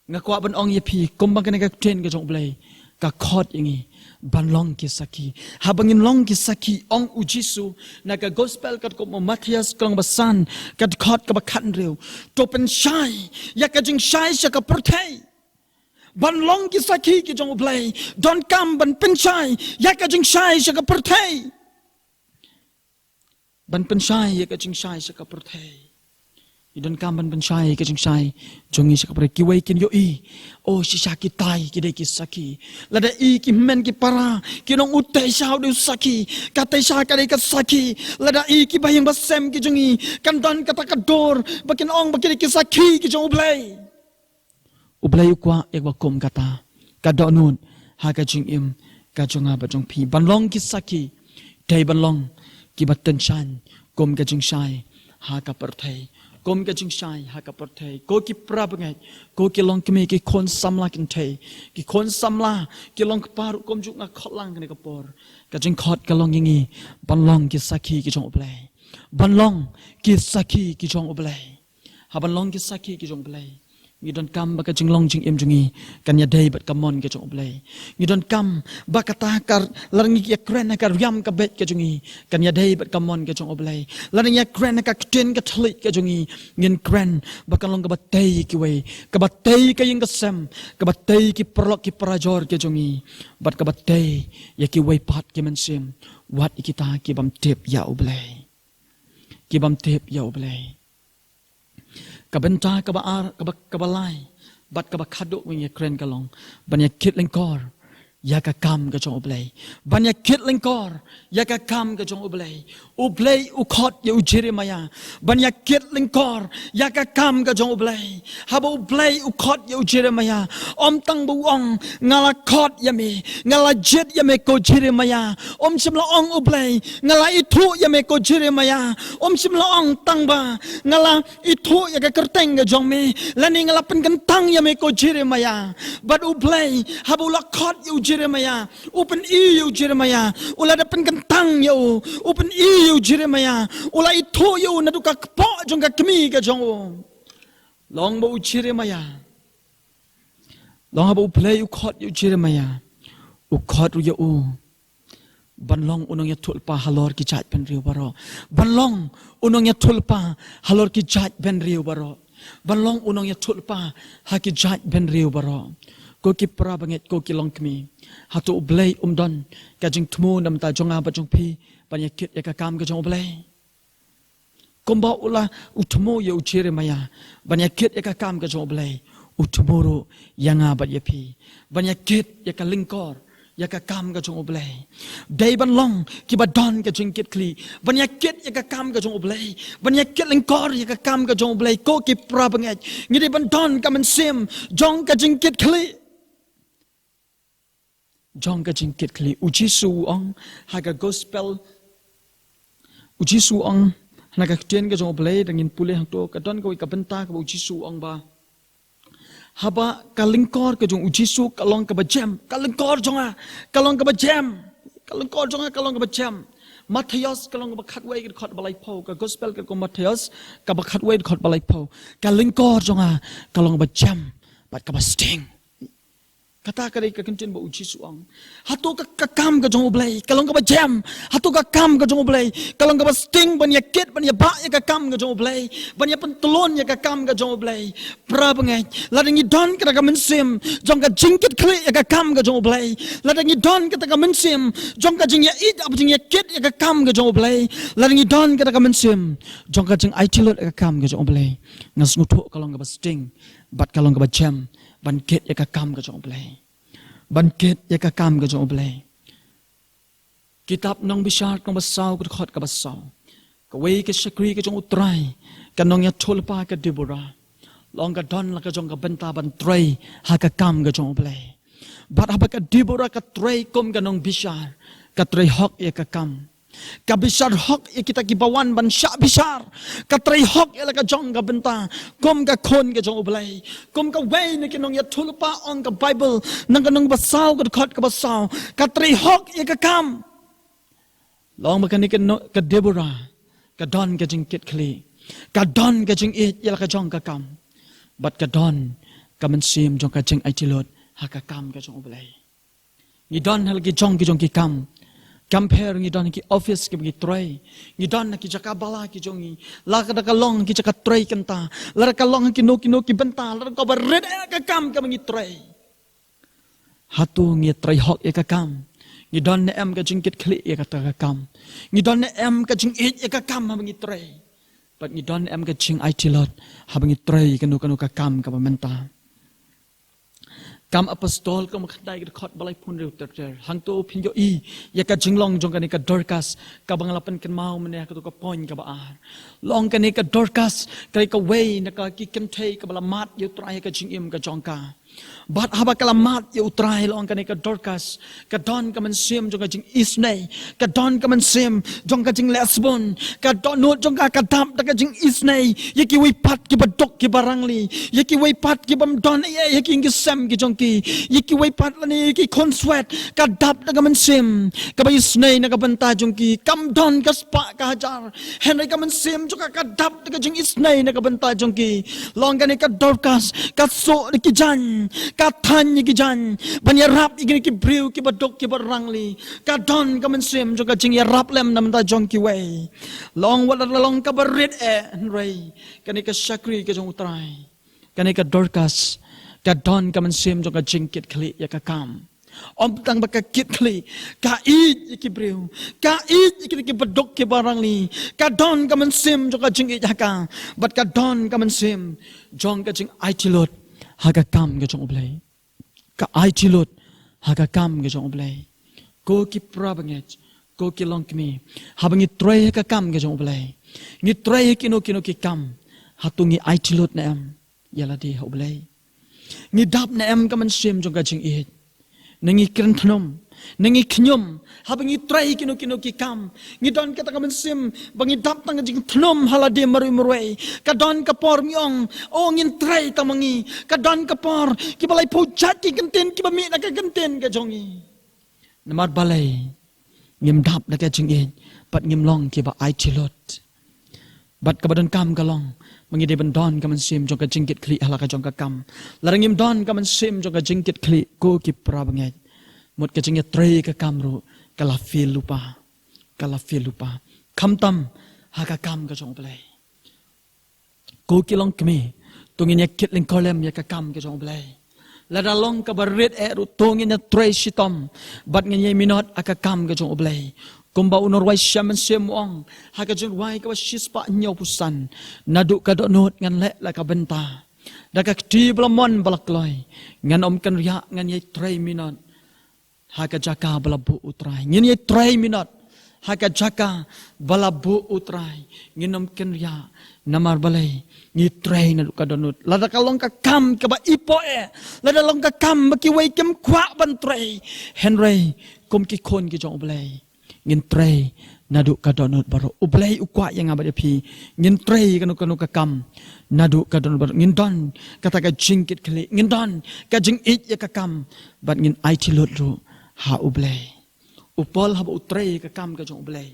Nga kwah ban ong ïa phi, kumba kane ka ktien ka jong U Blei ka khot ïa ngi ban long ki sakhi. Haba ngin long ki sakhi, ong U Jisu na ka Gospel katkum u Mathaios, ka lynnong ba san, ka dkhot kaba khathynriew, to pynshai ïa ka jingshai sha ka pyrthei. Ban long ki sakhi ki jong U Blei, donkam ban pynshai ïa ka jingshai sha ka pyrthei. Ban pynshai ïa ka jingshai sha ka pyrthei. Ngi donkam ban pynshai ïa ka jingshai jong ngi sha ka pyrthei. Kiwei kin ïohi, o, shisha kitai ki dei ki sakhi. Lada i ki hynmen ki para kin ong, u Taisha u dei u sakhi, ka Taisha ka dei ka sakhi. Lada i ki bahaïing bahasem ki jong ngi, kan don kata ka dur ba kin ong ba ki dei ki sakhi ki jong U Blei. U Blei u kwah ïa kaba kum kata. Ka dohnud ha ka jingim ka jong nga bad jong phi, ban long ki sakhi, dei ban long kiba tyngshaiñ kum ka jingshai ha ka pyrthei. Kum ka jingshai ha ka pyrthei, ko ki para bangeit, ko ki longkmie, ki khun samla kynthei, ki khun samla, ki longkpa ruh, kumjuh nga khot lang kane ka por. Ka jingkhot ka long ïa ngi ban long ki sakhi ki jong U Blei. Ban long ki sakhi ki jong U Blei. Haba ngi long ki sakhi ki jong U Blei, ngi donkam ba ka jinglong jingim jong ngi kan ïadei bad ka mon ka jong U Blei. Ngi donkam ba kata ka, lada ngi ïakren ha ka riam ka beit ka jong ngi, kan ïadei bad ka mon ka jong U Blei. Lada ngi ïakren ha ka ktien ka thylliej ka jong ngi, ngin kren ba kan long kaba tei ïa kiwei, kaba tei ka ïing ka sem, kaba tei ki paralok ki parajor ka jong ngi, bad kaba tei ïa kiwei pat ki mynsiem, wat ïa kita ki bym tip ïa U Blei. Ki bym tip ïa U Blei. Ka bynta kaba ar, kaba, kaba lai bad kaba khadduh ba ngi ïakren ka long ban ïakit lyngkor ïa ka kam ka jong U Blei. Ban ïakit lyngkor ïa ka kam ka jong U Blei. U Blei u khot ïa u Jeremiah ban ïakit lyngkor ïa ka kam ka jong U Blei. Haba U Blei u khot ïa u Jeremiah, ym tang ba u ong, "Nga la khot ïa me, nga la jied ïa me ko Jeremiah." Ym shym la ong U Blei, "Nga la ithuh ïa me ko Jeremiah." Ym shym la ong tang ba, "Nga la ithuh ïa ka kyrteng ka jong me," lane, "Nga la pynkyntang ïa me ko Jeremiah." Bad U Blei, haba u la khot ïa u Jeremiah, u pyni ïa u Jeremiah, u la da pynkyntang ïa u, u pyni ïa u Jeremiah, u la ithuh ïa u naduh ka kpoh jong ka kmie ka jong u. Long ba u Jeremiah, long haba U Blei u khot ïa u Jeremiah, u khot ruh ïa u ban long u nongïathuhlypa halor ki jaitbynriew baroh. Ban long u nongïathuhlypa halor ki jaitbynriew baroh. Ban long u nongïathuhlypa ha ki jaitbynriew baroh. Ko ki para bangeit, ko ki longkmie, hato U Blei um don ka jingthmu na bynta jong nga bad jong phi ban ïakit ïa ka kam ka jong U Blei? Kumba u la, u thmu ïa u Jeremiah ban ïakit ïa ka kam ka jong U Blei, u thmu ruh ïa nga bad ïa phi ban ïakit ïa ka lyngkor ïa ka kam ka jong U Blei. Dei ban long kiba don ka jingkitkhlieh ban ïakit ïa ka kam ka jong U Blei, ban ïakit lyngkor ïa ka kam ka jong U Blei. Ko ki para bangeit, ngi dei ban don ka mynsiem jong ka jingkitkhlieh. Jong ka jingkitkhlieh. U Jisu u ong ha ka gospel, u Jisu u ong ha ka ktien ka jong U Blei, da ngin pule hangto, ka don kawei ka bynta kaba u Jisu u ong ba, haba ka lyngkor ka jong u Jisu ka long kaba jem, ka lyngkor jong nga ka long kaba jem, ka lyngkor jong nga ka long kaba jem. Mathaios ka lynnong kaba khatwei ka dkhot ba laiphew, ka gospel katkum u Mathaios kaba khatwei dkhot ba laiphew. Ka lyngkor jong nga ka long kaba jem bad kaba sting. Kata ka dei ka kyntien ba u Jisu u ong. Hato ka, ka kam ka jong U Blei ka long kaba jem? Hato ka kam ka jong U Blei ka long kaba sting ban ïakit, ban ïabah ïa ka kam ka jong U Blei, ban ïapyntlun ïa ka kam ka jong U Blei? Para bangeit, lada ngi don kata ka mynsiem jong ka jingkitkhlieh ïa ka kam ka jong U Blei, lada ngi don kata ka mynsiem jong ka jingïaieit, jingïakit ïa ka kam ka jong U Blei, lada ngi don kata ka mynsiem jong ka jingaiti lut ïa ka kam ka jong U Blei, nga sngewthuh ka long kaba sting bad ka long kaba jem ban kit ïa ka kam ka jong U Blei. Ban kit ïa ka kam ka jong U Blei. Kitab Nongbishar lynnong ba saw ka dkhot kaba saw. Kawei ka shakri ka jong U Trai, ka nongïathuhlypa ka Deborah, long ka don la ka jong ka bynta ban trei ha ka kam ka jong U Blei. Bad haba ka Deborah ka trei kum ka nongbishar, ka trei hok ïa ka kam. Ka bishar hok ïa kita kiba wan ban shah bishar. Ka trei hok ïa la ka jong ka bynta kum ka khun ka jong U Blei. Kum kawei na ki nongïathuhlypa, ong ka Baibl, na ka lynnong ba saw ka dkhot kaba saw, ka trei hok ïa ka kam. Long ba kane ka no-, ka Deborah ka don ka jingkitkhlieh, ka don ka jingïeit ïa la ka jong ka kam, bad ka don ka mynsiem jong ka jingaiti lut ha ka kam ka jong U Blei. Ngi don ha la ki jong ki jong ki kam. Kam pher ngi don ha ki office kiba ngi trei. Ngi don ha ki jaka bala ki jong ngi. Lada ka long ki jaka trei kynta, lada ka long ha kino kino ki bynta, lada kaba rit eh ka kam kaba ngi trei. Hato ngi trei hok ïa ka kam? Ngi don ne em ka jingkitkhlieh ïa kata ka kam? Ngi don ne em ka jingïeit ïa ka kam haba ngi trei? Bad ngi don ne em ka jingaiti lut haba ngi trei kano kano ka kam kaba mynta? Kam Apostol ka lynnong khyndai ka dkhot ba laiphew hynriew ter ter. Hangto phin ïohi ïa ka jinglong jong kane ka Dorcas kaba nga la pynkynmaw mynne ha kato ka point kaba ar. Long kane ka Dorcas ka dei kawei na ki kynthei kaba la mad ïa U Trai ha ka jingim ka jong ka. Bad haba ka la mad ïa U Trai, long kane ka Dorcas ka don ka mynsiem jong ka jingisynei, ka don ka mynsiem jong ka jinglehsbun, ka dohnud jong ka ka dap da ka jingisynei ïa kiwei pat kiba duk kiba rangli, ïa kiwei pat ki bym don ei ei ha ki ïing ki sem ki jong ki, ïa kiwei pat lane ïa ki khun swet, ka dap da ka mynsiem kaba isynei na ka bynta jong ki. Kam don ka spah ka hajar, hynrei ka mynsiem jong ka ka dap da ka jingisynei na ka bynta jong ki. Long kane ka Dorcas ka suh ïa ki jaiñ, ka thaiñ ïa ki jaiñ ban ïarap ïa kine ki briew kiba duk kiba rangli. Ka don ka mynsiem jong ka jingïarap lem na bynta jong kiwei. Long wat la long kaba rit eh, hynrei kane ka shakri ka jong U Trai, kane ka Dorcas, ka don ka mynsiem jong ka jingkitkhlieh ïa ka kam. Ym tang ba ka kitkhlieh, ka ïeit ïa ki briew, ka ïeit ïa ki, kiba duk kiba rangli, ka don ka mynsiem jong ka jingïeit ha ka, bad ka don ka mynsiem jong ka jingaiti lut ha ka kam ka jong U Blei. Ka aiti lut ha ka kam ka jong U Blei. Ko ki para bangeit, ko ki longkmie, haba ngi trei ha ka kam ka jong U Blei, ngi trei ha kino kino ki kam, hato ngi aiti lut ne em ïa lade ha U Blei? Ngi dap ne em ka mynsiem jong ka jingïeit? Ne ngi kren thnum, ne ngi khñium haba ngi trei ha kino kino ki kam? Ngi don kata ka mynsiem ba ngi dap tang ka jingthnum ha lade marwei marwei. Ka don ka por ngi ong, o, ngin trei tang ma ngi. Ka don ka por kiba laiphew jait ki kyntien kiba mih na ka kyntien ka jong ngi. Namar balei? Ngim dap da ka jingïeit, bad ngim long kiba aiti lut. Bad kaba donkam ka long ba ngi dei ban don ka mynsiem jong ka jingkitkhlieh ha la ka jong ka kam. Lada ngim don ka mynsiem jong ka jingkitkhlieh, ko ki para bangeit, mut ka jingïatrei ka kam ruh ka la fail lypa, ka la fail lypa. Khamtam ha ka kam ka jong U Blei. Ko ki longkmie, to ngin ïa kit lyngkor lem ïa ka kam ka jong U Blei. Lada long kaba rit eh ruh, to ngin ïa trei shitom bad ngin ïa minot ha ka kam ka jong U Blei. Kumba u nongrwai shimet shimet u ong ha ka jingrwai kaba shispah hynñiewphew san, naduh ka dohnud ngan leh la ka bynta. Da ka kti ba la mon ba la kloi, ngan ym kynriah, ngan ïa trei minot ha ka jaka ba la buh U Trai. Ngin ïa trei minot ha ka jaka ba la buh U Trai. Ngin ym kynriah. Namar balei? Ngi trei naduh ka dohnud. Lada ka long ka kam kaba ipoh eh, lada long ka kam ba kiwei kim kwah ban trei, hynrei kum ki khun ki jong U Blei, ngin trei naduh ka dohnud baroh. U Blei u kwah ïa nga bad ïa phi ngin trei kano kano ka kam naduh ka dohnud baroh. Ngin don kata ka jingkitkhlieh, ngin don ka jingïeit ïa ka kam, bad ngin aiti lut ruh ha U Blei. U Paul haba u trei ïa ka kam ka jong U Blei,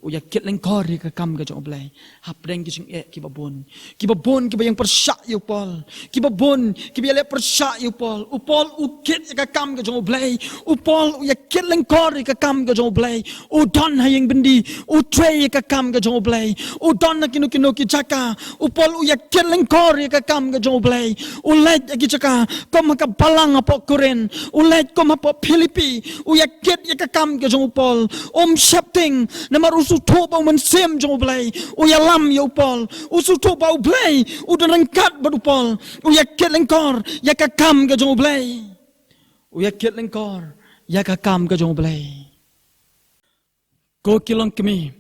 u ïa kit lyngkor ïa ka kam ka jong U Blei hapdeng ki jingeh kiba bun. Kiba bun kiba ïeng pyrshah ïa u Paul. Kiba bun kiba ïaleh pyrshah ïa u Paul. U Paul u kit ïa ka kam ka jong U Blei. U Paul u ïa kit lyngkor ïa ka kam ka jong U Blei. U don ha ïing byndi, u trei ïa ka kam ka jong U Blei. U don ha kino kino ki jaka, u Paul u ïa kit lyngkor ïa ka kam ka jong U Blei. U leit ha ki jaka kum ha ka balang hapoh Korinth, u leit kum hapoh Philippi, u ïa kit ïa ka kam ka jong u Paul. Um sheptieng, namar u sngewthuh ba u Mynsiem jong U Blei u ïalam ïa u Paul. U sngewthuh ba U Blei u don ryngkat bad u Paul. U ïa kit lyngkor ïa ka kam ka jong U Blei. U ïa kit lyngkor ïa ka kam ka jong U Blei. Ko ki longkmie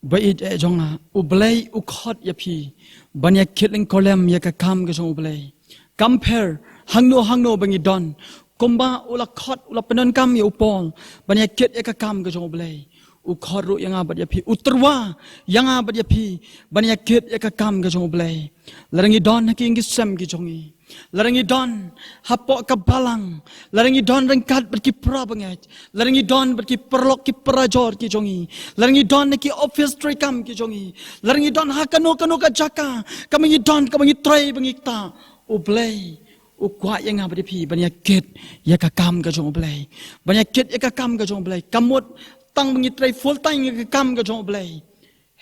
ba ïeit eh jong nga, U Blei u khot ïa phi ban ïa kit lyngkor lem ïa ka kam ka jong U Blei. Kam pher hangno hangno ba ngi don, kumba u la khot, u la pyndonkam ïa u Paul ban ïa kit ïa ka kam ka jong U Blei, u khot ruh ïa nga bad ïa phi, u tyrwa ïa nga bad ïa phi ban ïa kit ïa ka kam ka jong U Blei. Lada ngi don ha ki ïing ki sem ki jong ngi, lada ngi don hapoh ka balang, lada ngi don ryngkat bad ki para bangeit, lada ngi don bad ki paralok ki parajor ki jong ngi, lada ngi don ha ki office treikam ki jong ngi, lada ngi don ha kano kano ka jaka kaba ngi don, kaba ngi trei, ba ngi ktah, U Blei u kwah ïa nga bad ïa phi ban ïa kit ïa ka kam ka jong U Blei, ban ïa kit ïa ka kam ka jong U Blei. Kam mut tang ba ngi trei full time ïa ka kam ka jong U Blei.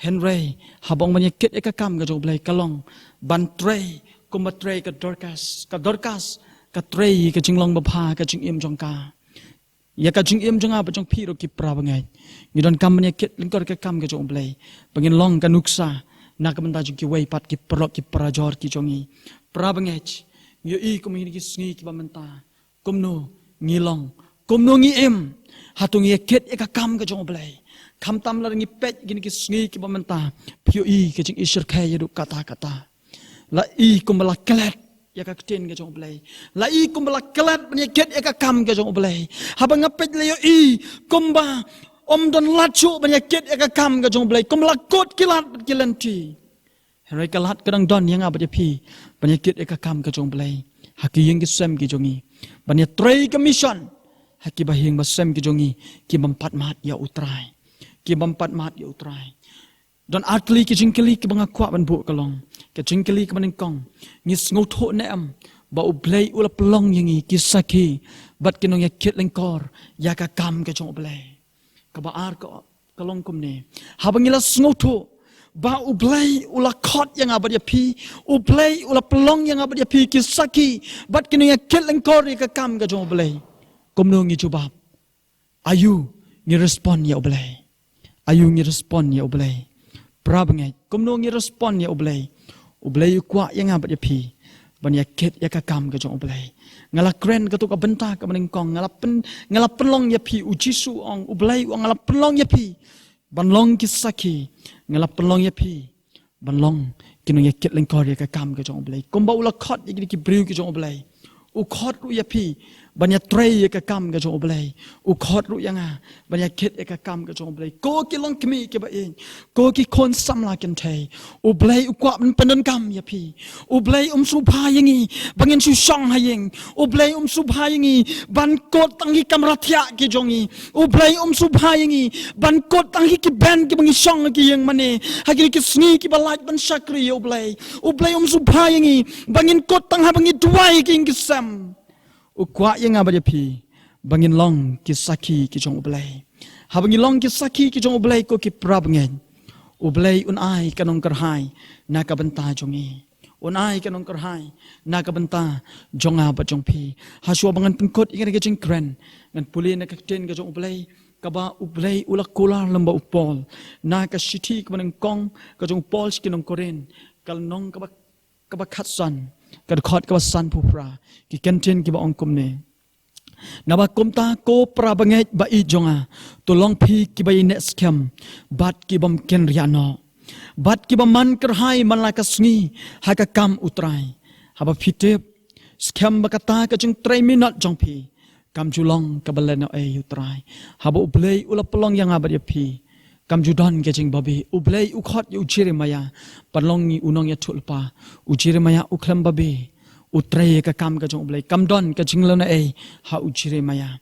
Hynrei haba ong ban ïa kit ïa ka kam ka jong U Blei ka long ban trei kumba trei ka Dorcas. Ka Dorcas ka trei ka jinglong babha ka jingim jong ka. Ïa ka jingim jong nga bad jong phi ruh ki para bangeit, ngi donkam ban ïa kit lyngkor ka kam ka jong U Blei ba ngin long ka nuksa na ka bynta jong kiwei pat ki paralok ki parajor ki jong ngi. Para bangeit, ngi ïohi kum ha kine ki sngi kiba mynta, Kumno ngi long, kumno ngi im, hato ngi ïa kit ïa ka kam ka jong U Blei? Khamtam lada ngi peit kine ki sngi kiba mynta, phi ïohi ka jingïashyrkhei ïa u katta katta. La i kumba la klet ïa ka ktien ka jong U Blei. La i kumba la klet ban ïa kit ïa ka kam ka jong U Blei. Haba nga peit la ïohi kumba ym don lad shuh ban ïa kit ïa ka kam ka jong U Blei. Kumba la kut ki lad bad ki lynti. Hynrei ka lad ka dang don ïa nga bad ïa phi ban ïa kit ïa ka kam ka jong U Blei ha ki ïing ki sem ki jong ngi, ban ïa trei ka mission ha kiba ïing ba sem ki jong ngi, ki bym pat mad ïa U Trai, ki bym pat mad ïa U Trai. Don ar tylli ki jingkylli kiba nga kwah ban buh ka long. Ka jingkylli kaba nyngkong, ngi sngewthuh ne em ba U Blei u la pynlong ïa ngi ki sakhi bad ki nongïakit lyngkor ïa ka kam ka jong U Blei? Kaba ar ka, ka long kumne. Haba ngi la sngewthuh ba U Blei u la khot ïa nga bad ïa phi, U Blei u la pynlong ïa nga bad ïa phi ki sakhi bad ki nongïakit lyngkor ïa ka kam ka jong U Blei, kumno ngi jubab? Aïu ngi respond ïa U Blei? Aïu ngi respond ïa U Blei? Para bangeit, kumno ngi respond ïa U Blei? U Blei u kwah ïa nga bad ïa phi ban ïa kit ïa ka kam ka jong U Blei. Nga la kren katto ka bynta kaba nyngkong, nga la pyn, nga la pynlong ïa phi, U Jisu u ong, U Blei u ong, nga la pynlong ïa phi ban long ki sakhi, nga la pynlong ïa phi ban long ki nongïakit lyngkor ïa ka kam ka jong U Blei. Kumba u la khot ïa ki, ki briew ki jong U Blei, u khot ruh ïa phi ban ïa trei ïa ka kam ka jong U Blei. U khot ruh ïa nga ban ïa kit ïa ka kam ka jong U Blei. Ko ki longkmie kiba ïeit, ko ki khun samla kynthei, U Blei u kwah ban pyndonkam ïa phi. U Blei um sngewbha ïa ngi ba ngin shu shong ha ïing. U Blei um sngewbha ïa ngi ban kut tang ki kamra thiah ki jong ngi. U Blei um sngewbha ïa ngi ban kut tang ki, ki bench kiba ngi shong ha ki ïing mane ha kine ki sngi kiba lait ban shakri ïa U Blei. U Blei um sngewbha ïa ngi ba ngin kut tang haba ngi duwai ha ki ïing ki sem. U kwah ïa nga bad ïa phi ba ngin long ki sakhi ki jong U Blei. Haba ngi long ki sakhi ki jong U Blei, ko ki para bangeit, U Blei un ai ka nongkyrhai na ka bynta jong ngi. Un ai ka nongkyrhai na ka bynta jong nga bad jong phi. Hashwa ba ngan pynkut ïa kane ka jingkren, ngan pule na ka ktien ka jong U Blei, kaba U Blei u la kular lem bad u Paul na ka shithi kaba nyngkong ka jong u Paul sha ki nong Korinth, ka lynnong kaba, kaba khatsan, ka dkhot kaba sanphew phra. Ki kyntien kiba ong kumne: Naba kumta, ko para bangeit ba ïeit jong nga, to long phi kiba ïaineh skhem bad ki bym kynriah noh, bad kiba man kyrhai man la ka sngi ha ka kam U Trai. Haba phi tip skhem ba kata ka jingtrei minot jong phi kam ju long kaba lehnohei ïa U Trai. Haba U Blei u la pynlong ïa nga bad ïa phi, kam ju don ka jingbabe. U Blei u khot ïa u Jeremiah ban long u nongïathuhlypa. U Jeremiah u khlem babe, u trei ïa ka kam ka jong U Blei. Kam don ka jinglehnohei ha u Jeremiah.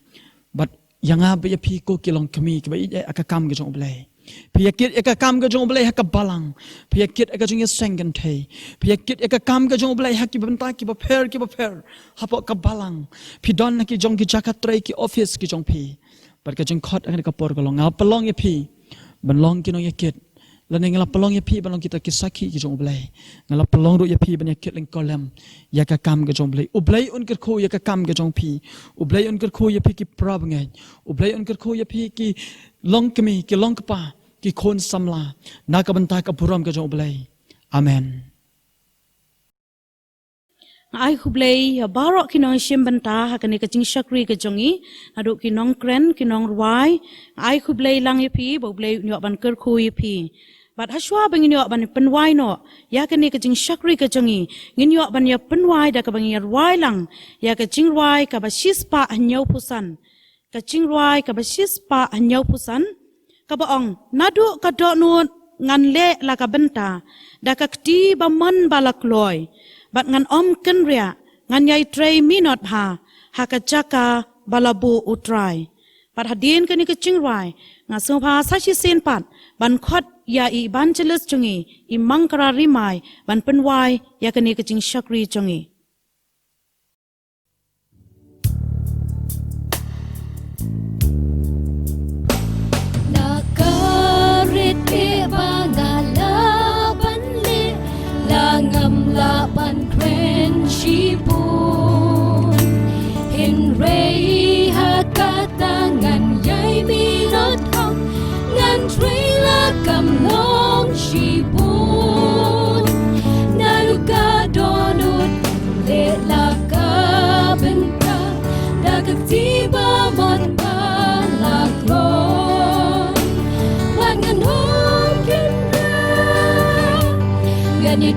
Bad ïa nga bad ïa phi, ko ki longkmie kiba ïeit ha ka kam ka jong U Blei, phi ïa kit ïa ka kam ka jong U Blei ha ka balang, phi ïa kit ïa ka jingïaseng kynthei, phi ïa kit ïa ka kam ka jong U Blei ha ki bynta kiba pher kiba pher hapoh ka balang. Phi don ha ki jong ki jaka trei, ki office ki jong phi. Bad ka jingkhot ha kane ka por ka long, nga pynlong ïa phi ban long ki nongïakit, lane nga la pynlong ïa phi ban long kita ki sakhi ki jong U Blei. Nga la pynlong ruh ïa phi ban ïa kit lyngkor lem ïa ka kam ka jong U Blei. U Blei un kyrkhu ïa ka kam ka jong phi. U Blei un kyrkhu ïa phi ki para bangeit. U Blei un kyrkhu ïa phi ki longkmie, ki longkpa, ki khun samla, na ka bynta ka burom ka jong U Blei. Amen. Nga ai khublei ïa baroh ki nongshim bynta ha kane ka jingshakri ka jong ngi, naduh ki nongkren, ki nongrwai. Nga ai khublei lang ïa phi, ba U Blei un ïoh ban kyrkhu ïa phi. Bad hashwa ba ngin ïoh ban pynwai noh ïa kane ka jingshakri ka jong ngi, ngin ïoh ban ïa pynwai da kaba ngin ïa rwai lang ïa ka jingrwai kaba shispah hynñiewphew san. Ka jingrwai kaba shispah hynñiewphew san, kaba ong: Naduh ka dohnud ngan leh la ka bynta da ka kti ba mon ba la kloi, bad ngan ym kynriah, ngan ïai trei minot bha ha ka jaka ba la buh U Trai. Bad hadien kane ka jingrwai, nga sngewbha sa shisien pat ban khot ïa i evangelist jong ngi, i Mangkara Rimai, ban pynwai ïa kane ka jingshakri jong ngi. La ka rit ba nga lah ban leh, la ngam lah ban kren shibun. Hynrei ha kata ngan ïai minot khong, ngan trei la kam long shibun. Naduh ka dohnud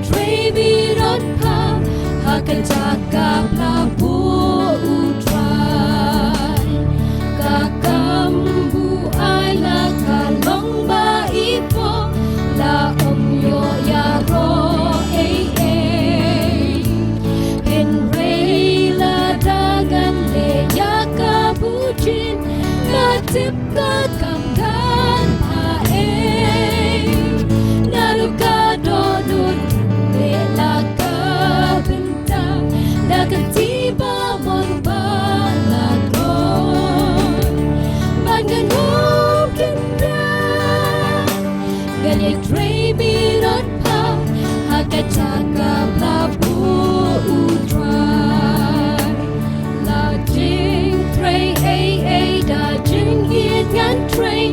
Trei minot pha ha ka jaka pla buh U Trai. Ka kam buaid la ka long ba i pop, la ym ïoh ïaroh ei ei. Hynrei lada ngan leh ïa ka bujin, nga tip ka kam kan pha ei. Naduh ka dohnud leh la ka bynta, da ka kti ba mon ba la kloi. Bad ngan ym kynriah, ngan ïatrei minot pha ha ka jaka pla buh U Trai. La jingtrei ei ei da jingïeit ngan trei,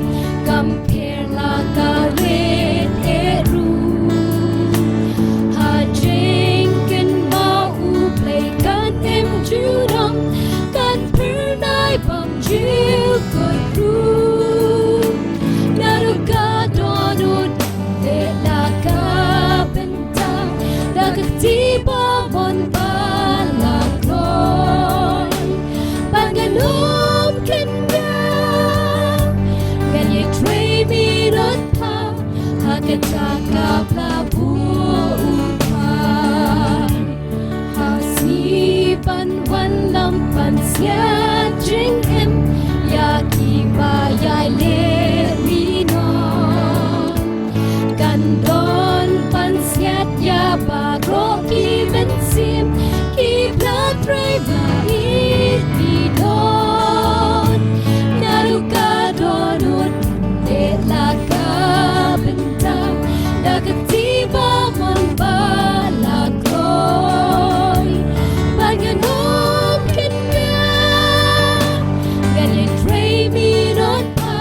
kam pher la ka rit eh ruh. Ha jingkynmaw U Blei kan im junom, kan phyrnai bymjukut ruh. Naduh ka dohnud leh la ka bynta, da ka kti ba mon ba la kloi. Bad ngan ym kynriah, ngan ïatrei minot pha ha ka jaka pla buh U Trai. Ha sngi ban wan lam pansngiat jingim ïa kiba ïai leh minot. Kan don pansngiat ïa baroh ki mynsiem, ki pla trei ba ïeit minot. Naduh ka dohnud leh la ka bynta, da ka kti ba mon ba la kloi. Bad ngan ym kynriah, ngan ïatrei minot pha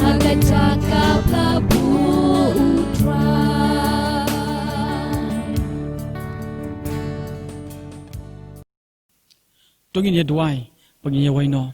ha ka jaka pla buh U Trai. To ngin ïa duwai, ba ngin ïa wai noh.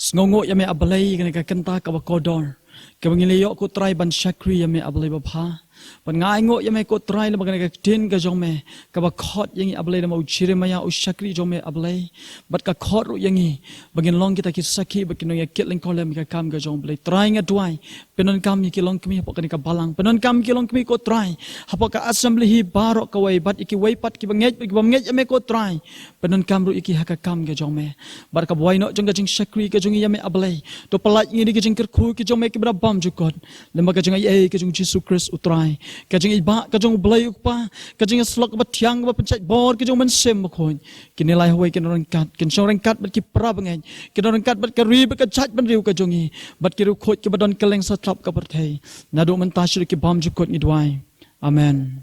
Sngewnguh ïa me A Blei, kane ka kynta kaba kordor, kaba ngin ïa ïoh ko Trai ban shakri ïa me A Blei babha. Bad nga ainguh ïa me ko Trai, lem bad kane ka ktien ka jong me, kaba khot ïa ngi A Blei, lem bad u Jeremiah u shakri jong me A Blei. Bad ka khot ruh ïa ngi, ba ngin long kita ki sakhi, ba kin nang ïa kit lyngkor lem ka kam ka jong U Blei. Trai nga duwai, pyndonkam ïa ki longkmie hapoh kane ka balang. Pyndonkam ïa ki longkmie ko Trai, hapoh ka assembly hi baroh kawei, bad ïa kiwei pat kiba ngeit, bad kiba ngeit ïa me ko Trai. Pyndonkam ruh ïa ki ha ka kam ka jong me. Bad kaba wai noh jong ka jingshakri ka jong ngi ïa me A Blei, to pyllait ïa ngi da ki jingkyrkhu ki jong me kiba da bymjukut. Lem bad ka jingaiei ka jong U Jisu Khrist U Trai, ka jingïeit ka jong U Blei U Kpa, ka jingïasyllok kaba thiang kaba pynshait bor ka jong U Mynsiem Bakhuid. Kine lai hawei kin don ryngkat, kin shong ryngkat bad ki para bangeit, kin don ryngkat bad ka ri bad ka jaitbynriew ka jong ngi, bad ki riewkhuid kiba don kylleng satlak ka pyrthei. Naduh mynta shaduh ki bymjukut ngi duwai. Amen.